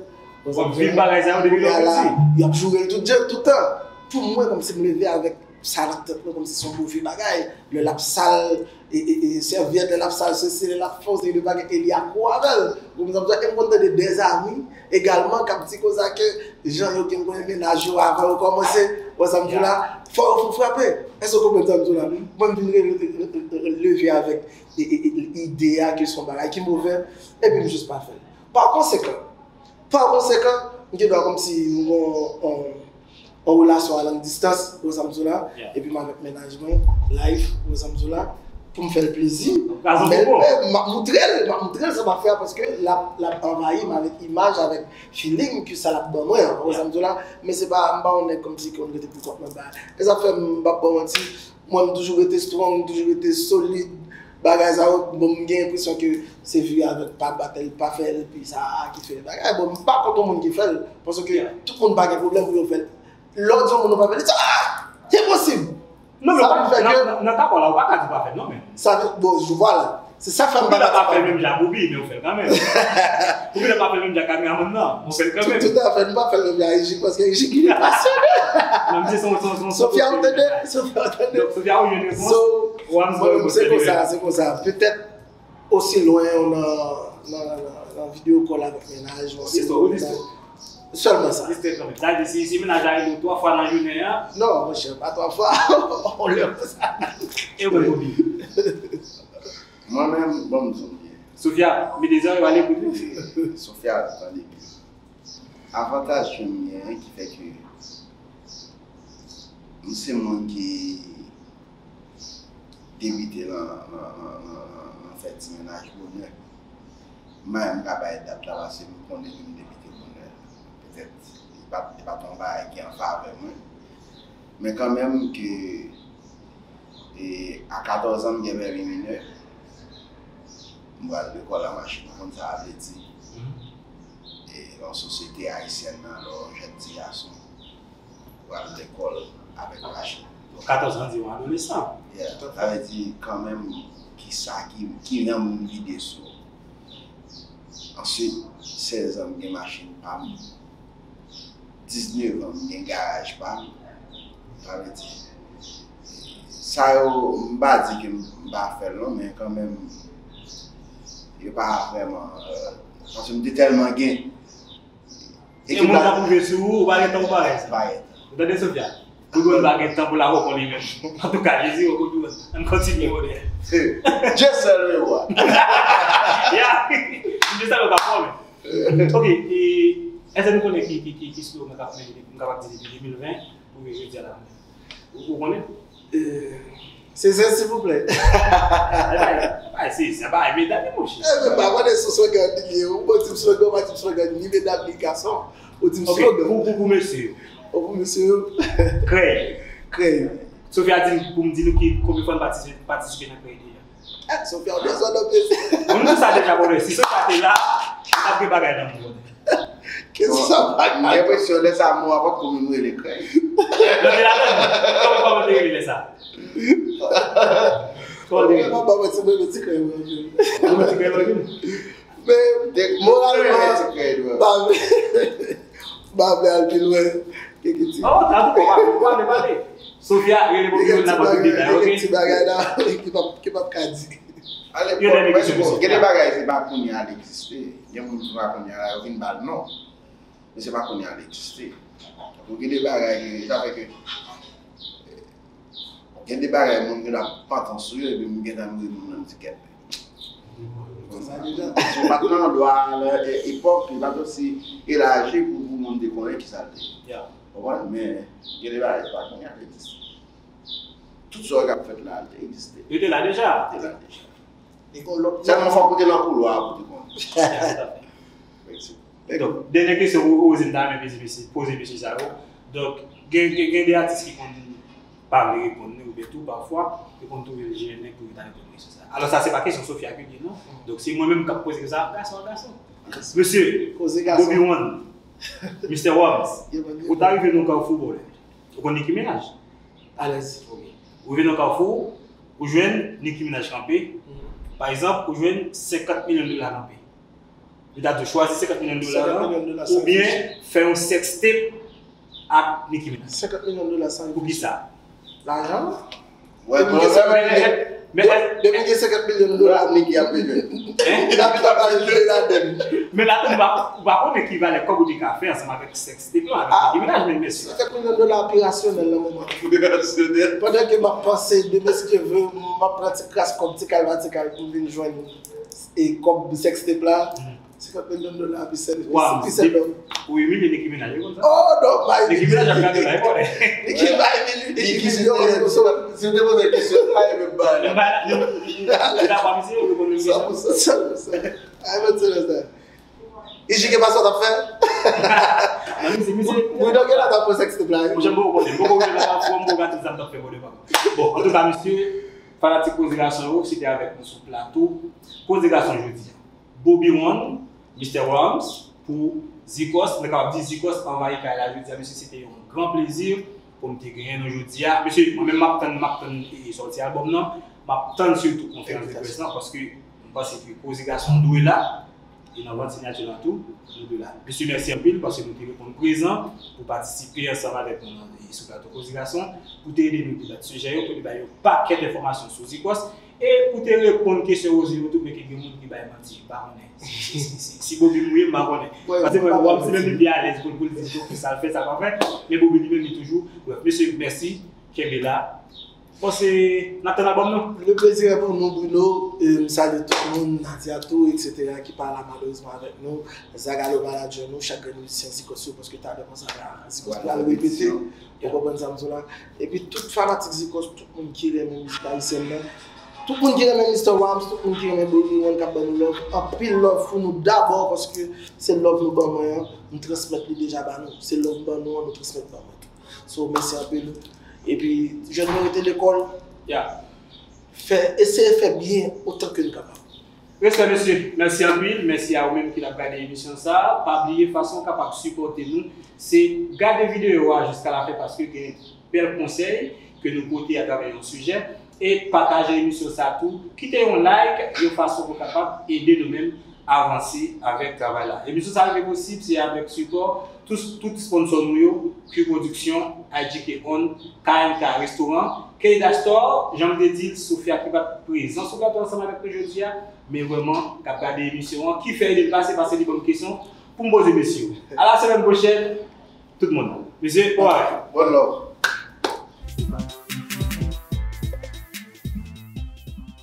W ap viv bagay sa yo depi lè w piti. Y ap joure l tout jan, tout tan. Pou mwen, kòmsi m leve avèk sa nan tèt mwen, kòmsi se yon move bagay. Lè l ap sal, e, e, e, sèvyèt, lè l ap sal sesi, lè l ap fè yon seri de bagay, e li akwo avè l. Ou konprann sa m di w la? E m konn tande dèzanmi egalman k ap di konsa ke jan yo gen konnen mennaj yo avan yo kòmanse, ou wè sa m di w la, fò yo fè w frape. Èske w konprann sa m di w la? Mwen, m vin re- re- re- re- leve avèk e, e, e, ide a ke se yon bagay ki move, epi m jis pa fè l. Pa konsekan, pa konsekan, m gen dwa kòmsi m gen yon, yon, yon relasyon a long distance, ou wè sa m di w la, epi m avèk mennaj mwen, life, ou wè sa m di w la, pou m fè l plezi. Men l pè, m ap moutre l, m ap moutre l sa m ap fè a, paske l ap, l ap anvayi m avèk imaj, avèk feeling ke sa l ap ban mwen an, ou wè sa m di w la, men se pa, m pa yon nèg kòmsi ke konn rete pou kont mwen ba. E sa fè m p ap ba w manti, mwen, m toujou rete strong, m toujou rete solid. Bagay sa yo, bon, m gen enpresyon ke se vire avèk pa batèl, pa fè L P sa a ki fè bagay. Bon, m pa kont yon moun ki fè l, paske tout moun pa gen pwoblèm pou yo fè l. Lè w di yon moun ou pa fè l, li di, ah! Se posib! Non, men sa vin fè ke nan, nan, nan ta pa w la, ou pa ka di w pa fè l, non, men. Sa vin, bon, je vois là. Se sa fè m pa ka di pa fè l. Ou genlè pa fè l menm jan ak Bobby, men ou fè l kanmenm. Ou genlè pa fè l menm jan ak kameramann nan, ou fè l kanmenm. Tout, tout à fait, m pa fè l menm jan ak J J, paske J J li pasyone. Non, m di se yon, se yon, se yon, se yon Sofia, ou tande? Sofia, ou tande? Donk, Sofia, ou jwenn repons. So, ou ann mwen menm, se konsa, se konsa. Petèt, osi lwen ou nan, nan, nan, nan video call avèk mennaj, ou ansanm avèk mennaj. Sèlman sa. Distrè kanmenm. Sa vle di, si, si mennaj la rele w twa fwa nan jounen an? Non, monchè, pa twa fwa. On lè konsa. E ou menm, Bobby? Mwen menm, bon, m di w byen. Sofia, mete zòrèy w a lekout, wi. Sofia, tande byen. Avantaj ke m genyen ki fè ke m se moun ki debite nan, nan, nan, nan, nan, nan fè ti mennaj bonè. M pa menm ka bay dat la paske m konnen ke m debite bonè. Petèt, li pa t, li pa t yon bagay ki an favè mwen. Men kanmenm ke, e, a katòz an, m gen pèmi minè. M pral lekòl an machin, ou konn sa a vle di. E, nan sosyete ayisyèn nan, lè w jèn ti gason, ou pral lekòl avèk machin. Katòz an di w adolesan. Yeah, sa vle di kanmenm ki sa ki, ki nan moun vide sou. Answit, sèz an, m gen machin pa m. Diznèf an, m gen garaj pa m. Sa vle di, sa yo, m pa di ke m pa fè l non, men kanmenm, yo pa vrèman, euh, paske m te tèlman gen. Ekip la. Yon moun k ap rive sou ou, ou pa gen tan pou parèy sa. Pa gen tan. Ou tande, Sofia? Pou yon moun pa gen tan pou l ap repon li menm. Antouka, Jezi, ou konprann. Ann kontinye, modè. Dye sèl mwen wè. Ya. Dye sèl mwen ka fòme. Ok, e, èske nou konnen ki, ki, ki, ki slogan k ap mennen depi, m kapab di depi de mil ven pou rive jodi a la? Ou, ou konnen? E, se, se, silvouplè. Ay, se, se pa medam, monchè. E, men pa konnen sou slogan li ye. Ou bon, ti slogan, pa ti slogan, ni medam, ni gason. Ou di m slogan. Ok, pou, pou, pou mesye yo. Ou pou mesye yo. Krèy. Krèy. Sofia di m pou m di nou ki, konbyen fwa n patisipe, patisipe nan krèy deja. Eh, Sofia, ou bezwen nan mesye. Bon, nou di sa deja, brother. Si Sofia te la, nou t ap gen bagay nan mond, brother. Kèt sa bagay? M gen enpresyon lè sa mo a pa t ko menm rele krèy. Lè te ladan, kòman, kòman te rele lè sa? Kòman te rele? Mwen pa mwen ti mwen ti krèy mwen. Mwen ti krèy mwen. Men, moralman, pa vle, pa vle al pi lwen. Kèk ti. Oh, antouka, ou pa vle, ou pa vle pale. Sofia, rele pou yo nan pran tout detay, ok? Kèk ti bagay la ki p ap, ki p ap ka di. Ale, bon, gen de bagay, se pa kounye a l egziste. Gen moun ki pa kounye a la, yo vin ba l non. Men se pa kounye a l egziste. Donk, gen de bagay, sa fè ke, gen de bagay, moun gen dwa pantan sou yo, epi m gentan m ri moun nan, m di kèt. Sa deja. Si w pa t nan lwa a, nan epòk, li pa t osi elaji pou, pou moun te konnen ki sa l te ye. Konprann? Men, gen de bagay, se pa kounye a l egziste. Tout sa k ap fèt la, te egziste. Yo te la deja. Te la deja. Li gon lòt. Sèlman fòk ou te nan koulwa a pou te konnen. Tout à fait. Efektivman. Donk, dènye kesyon ou, ou oze m ta renmen poze mesye, poze mesye sa yo. Donk, gen, gen, gen de atis ki konn pa vle reponn li, oubyen tou pafwa, yo konn twouve l jennen pou yo ta reponn kesyon sa. Alò sa se pa kesyon Sofia ki li non. Donk se mwen menm k ap poze sa, gason, gason. Mesye, Koze gason. Bobby One, Mister Worms, ou ta rive nan kafou bòlè. Ou konn Nicki Minaj? Alèz. Ok. Ou rive nan kafou, ou jwenn Nicki Minaj kanpe. Pa egzanp, ou jwenn senkant milyon dola kanpe. Li ta di w chwazi senkant milyon dola an, oubyen fè yon sextape ak Nicki Minaj. Senkant milyon dola san reflechi. Poukisa? Lajan? Depi gen senkant milyon dola, Nicki ap viv. Li ap travay, li ladann. Men la tou, ou pa, ou pa konnen ki valè kòb ou te ka fè ansanm avèk sextape lan, avèk Nicki Minaj, men mesye. Senkant milyon dola pi rasyonèl nan moman. Pi rasyonèl. Pandan ke m ap panse demen si Dye vle, m ap pran ti kras kòb, ti kal pa ti kal pou m vin jwenn e kòb sextape la. Senkant milyon dola pi sèl, pi sèl lòm. Ou imilye Nicki Minaj, wi, konsa. Oh non, pa imilye. Nicki Minaj ap gade la, e konnen. Nicki pa imilye. Nicki si te poze, si te poze kesyon, pa e menm bagay la. Li ta pa misye, ou konn menm kesyon. San pou san. San pou san. Ay, mwen se sa. Ijike pa sa w t ap fè? Non, misye, misye. Wi, donk, la ta pran sextape la. Mwen, janm poko konnen. Mwen poko konnen la, mwen poko gade sa m t ap fè, bon, devan. Bon, antouka, mesye, fanatik Koze Gason yo, se te avèk nou sou plato Koze Gason jodi a. Bobby One, Mister Worms, pou Zikòs. Mwen kapab di Zikòs anvayi kay la jodi a, mesye, se te yon gran plezi pou m te genyen nou jodi a. Mesye, mwen menm m ap tann, m ap tann e, sòti albòm nan, m ap tann sitou konferans de près lan, paske m panse ke Koze Gason dwe la, e nan vant sinyati lan tou, nou dwe la. Mesye, mèsi anpil paske nou te reponn prezan pou patisipe ansanm avèk nou nan, e, sou plato Koze Gason, pou te ede nou debat sijè yo, pou te bay yon pakèt enfòmasyon sou Zikòs. E pou te reponn kesyon Rosie yo tou, men ke gen moun ki bay manti, m pa konnen. Si, si, si, si, si Bobby mouye, m pa konnen. Paske mwen, mwen, se menm li pi alèz pou, pou l di tou, pou sa l fè, sa pa fè. Men Bobby li menm, li toujou. Brèf, mesye, mèsi. Kenbe la. Bon, se, n ap tann albòm nan. Le plaisir est pour nous, Bruno. E, m salye tout moun, Nadia tou, et cetera, ki pa la malerezman avèk nou. Zagalo, manadjè nou, chak grenn mizisyen Zikòs yo, paske talè konsa la, Zikòs pral repete. Ou konprann sa m di w la? Epi tout fanatik Zikòs, tout moun ki renmen mizik ayisyèn nan, tout moun ki renmen Mister Worms, tout moun ki renmen Bobby One k ap ban nou love, anpil love pou nou dabò, paske se love nou ban mwen an, m transmèt li deja ba nou. Se love m ban nou an, nou transmèt ban mwen tou. So, mèsi anpil. Epi, jèn yo rete lekòl. Fè, eseye fè byen otan ke n kapab. Respè, mesye. Mèsi anpil. Mèsi a ou menm ki t ap gade emisyon sa a. Pa bliye fason w kapab sipòte nou, se gade videyo a jiska lafen paske gen bèl konsèy ke nou pote atravè yon sijè. E pataje emisyon sa a tou. Kite yon like, yon fason pou w kapab ede nou menm avanse avèk travay la. Emisyon sa a rive posib, se avèk sipò tout, tout sponsò nou yo, Q Production, I G K On, K N K Restaurant, Keda Store, jan m te di l, Sofia ki pa t prezan sou plato ansanm avèk nou jodi a, men vrèman, k ap gade emisyon an, ki fè ede l pase, pase li ban m kesyon pou m poze mesye yo. A la semèn pwochèn, tout moun. Mesye, bye. One love.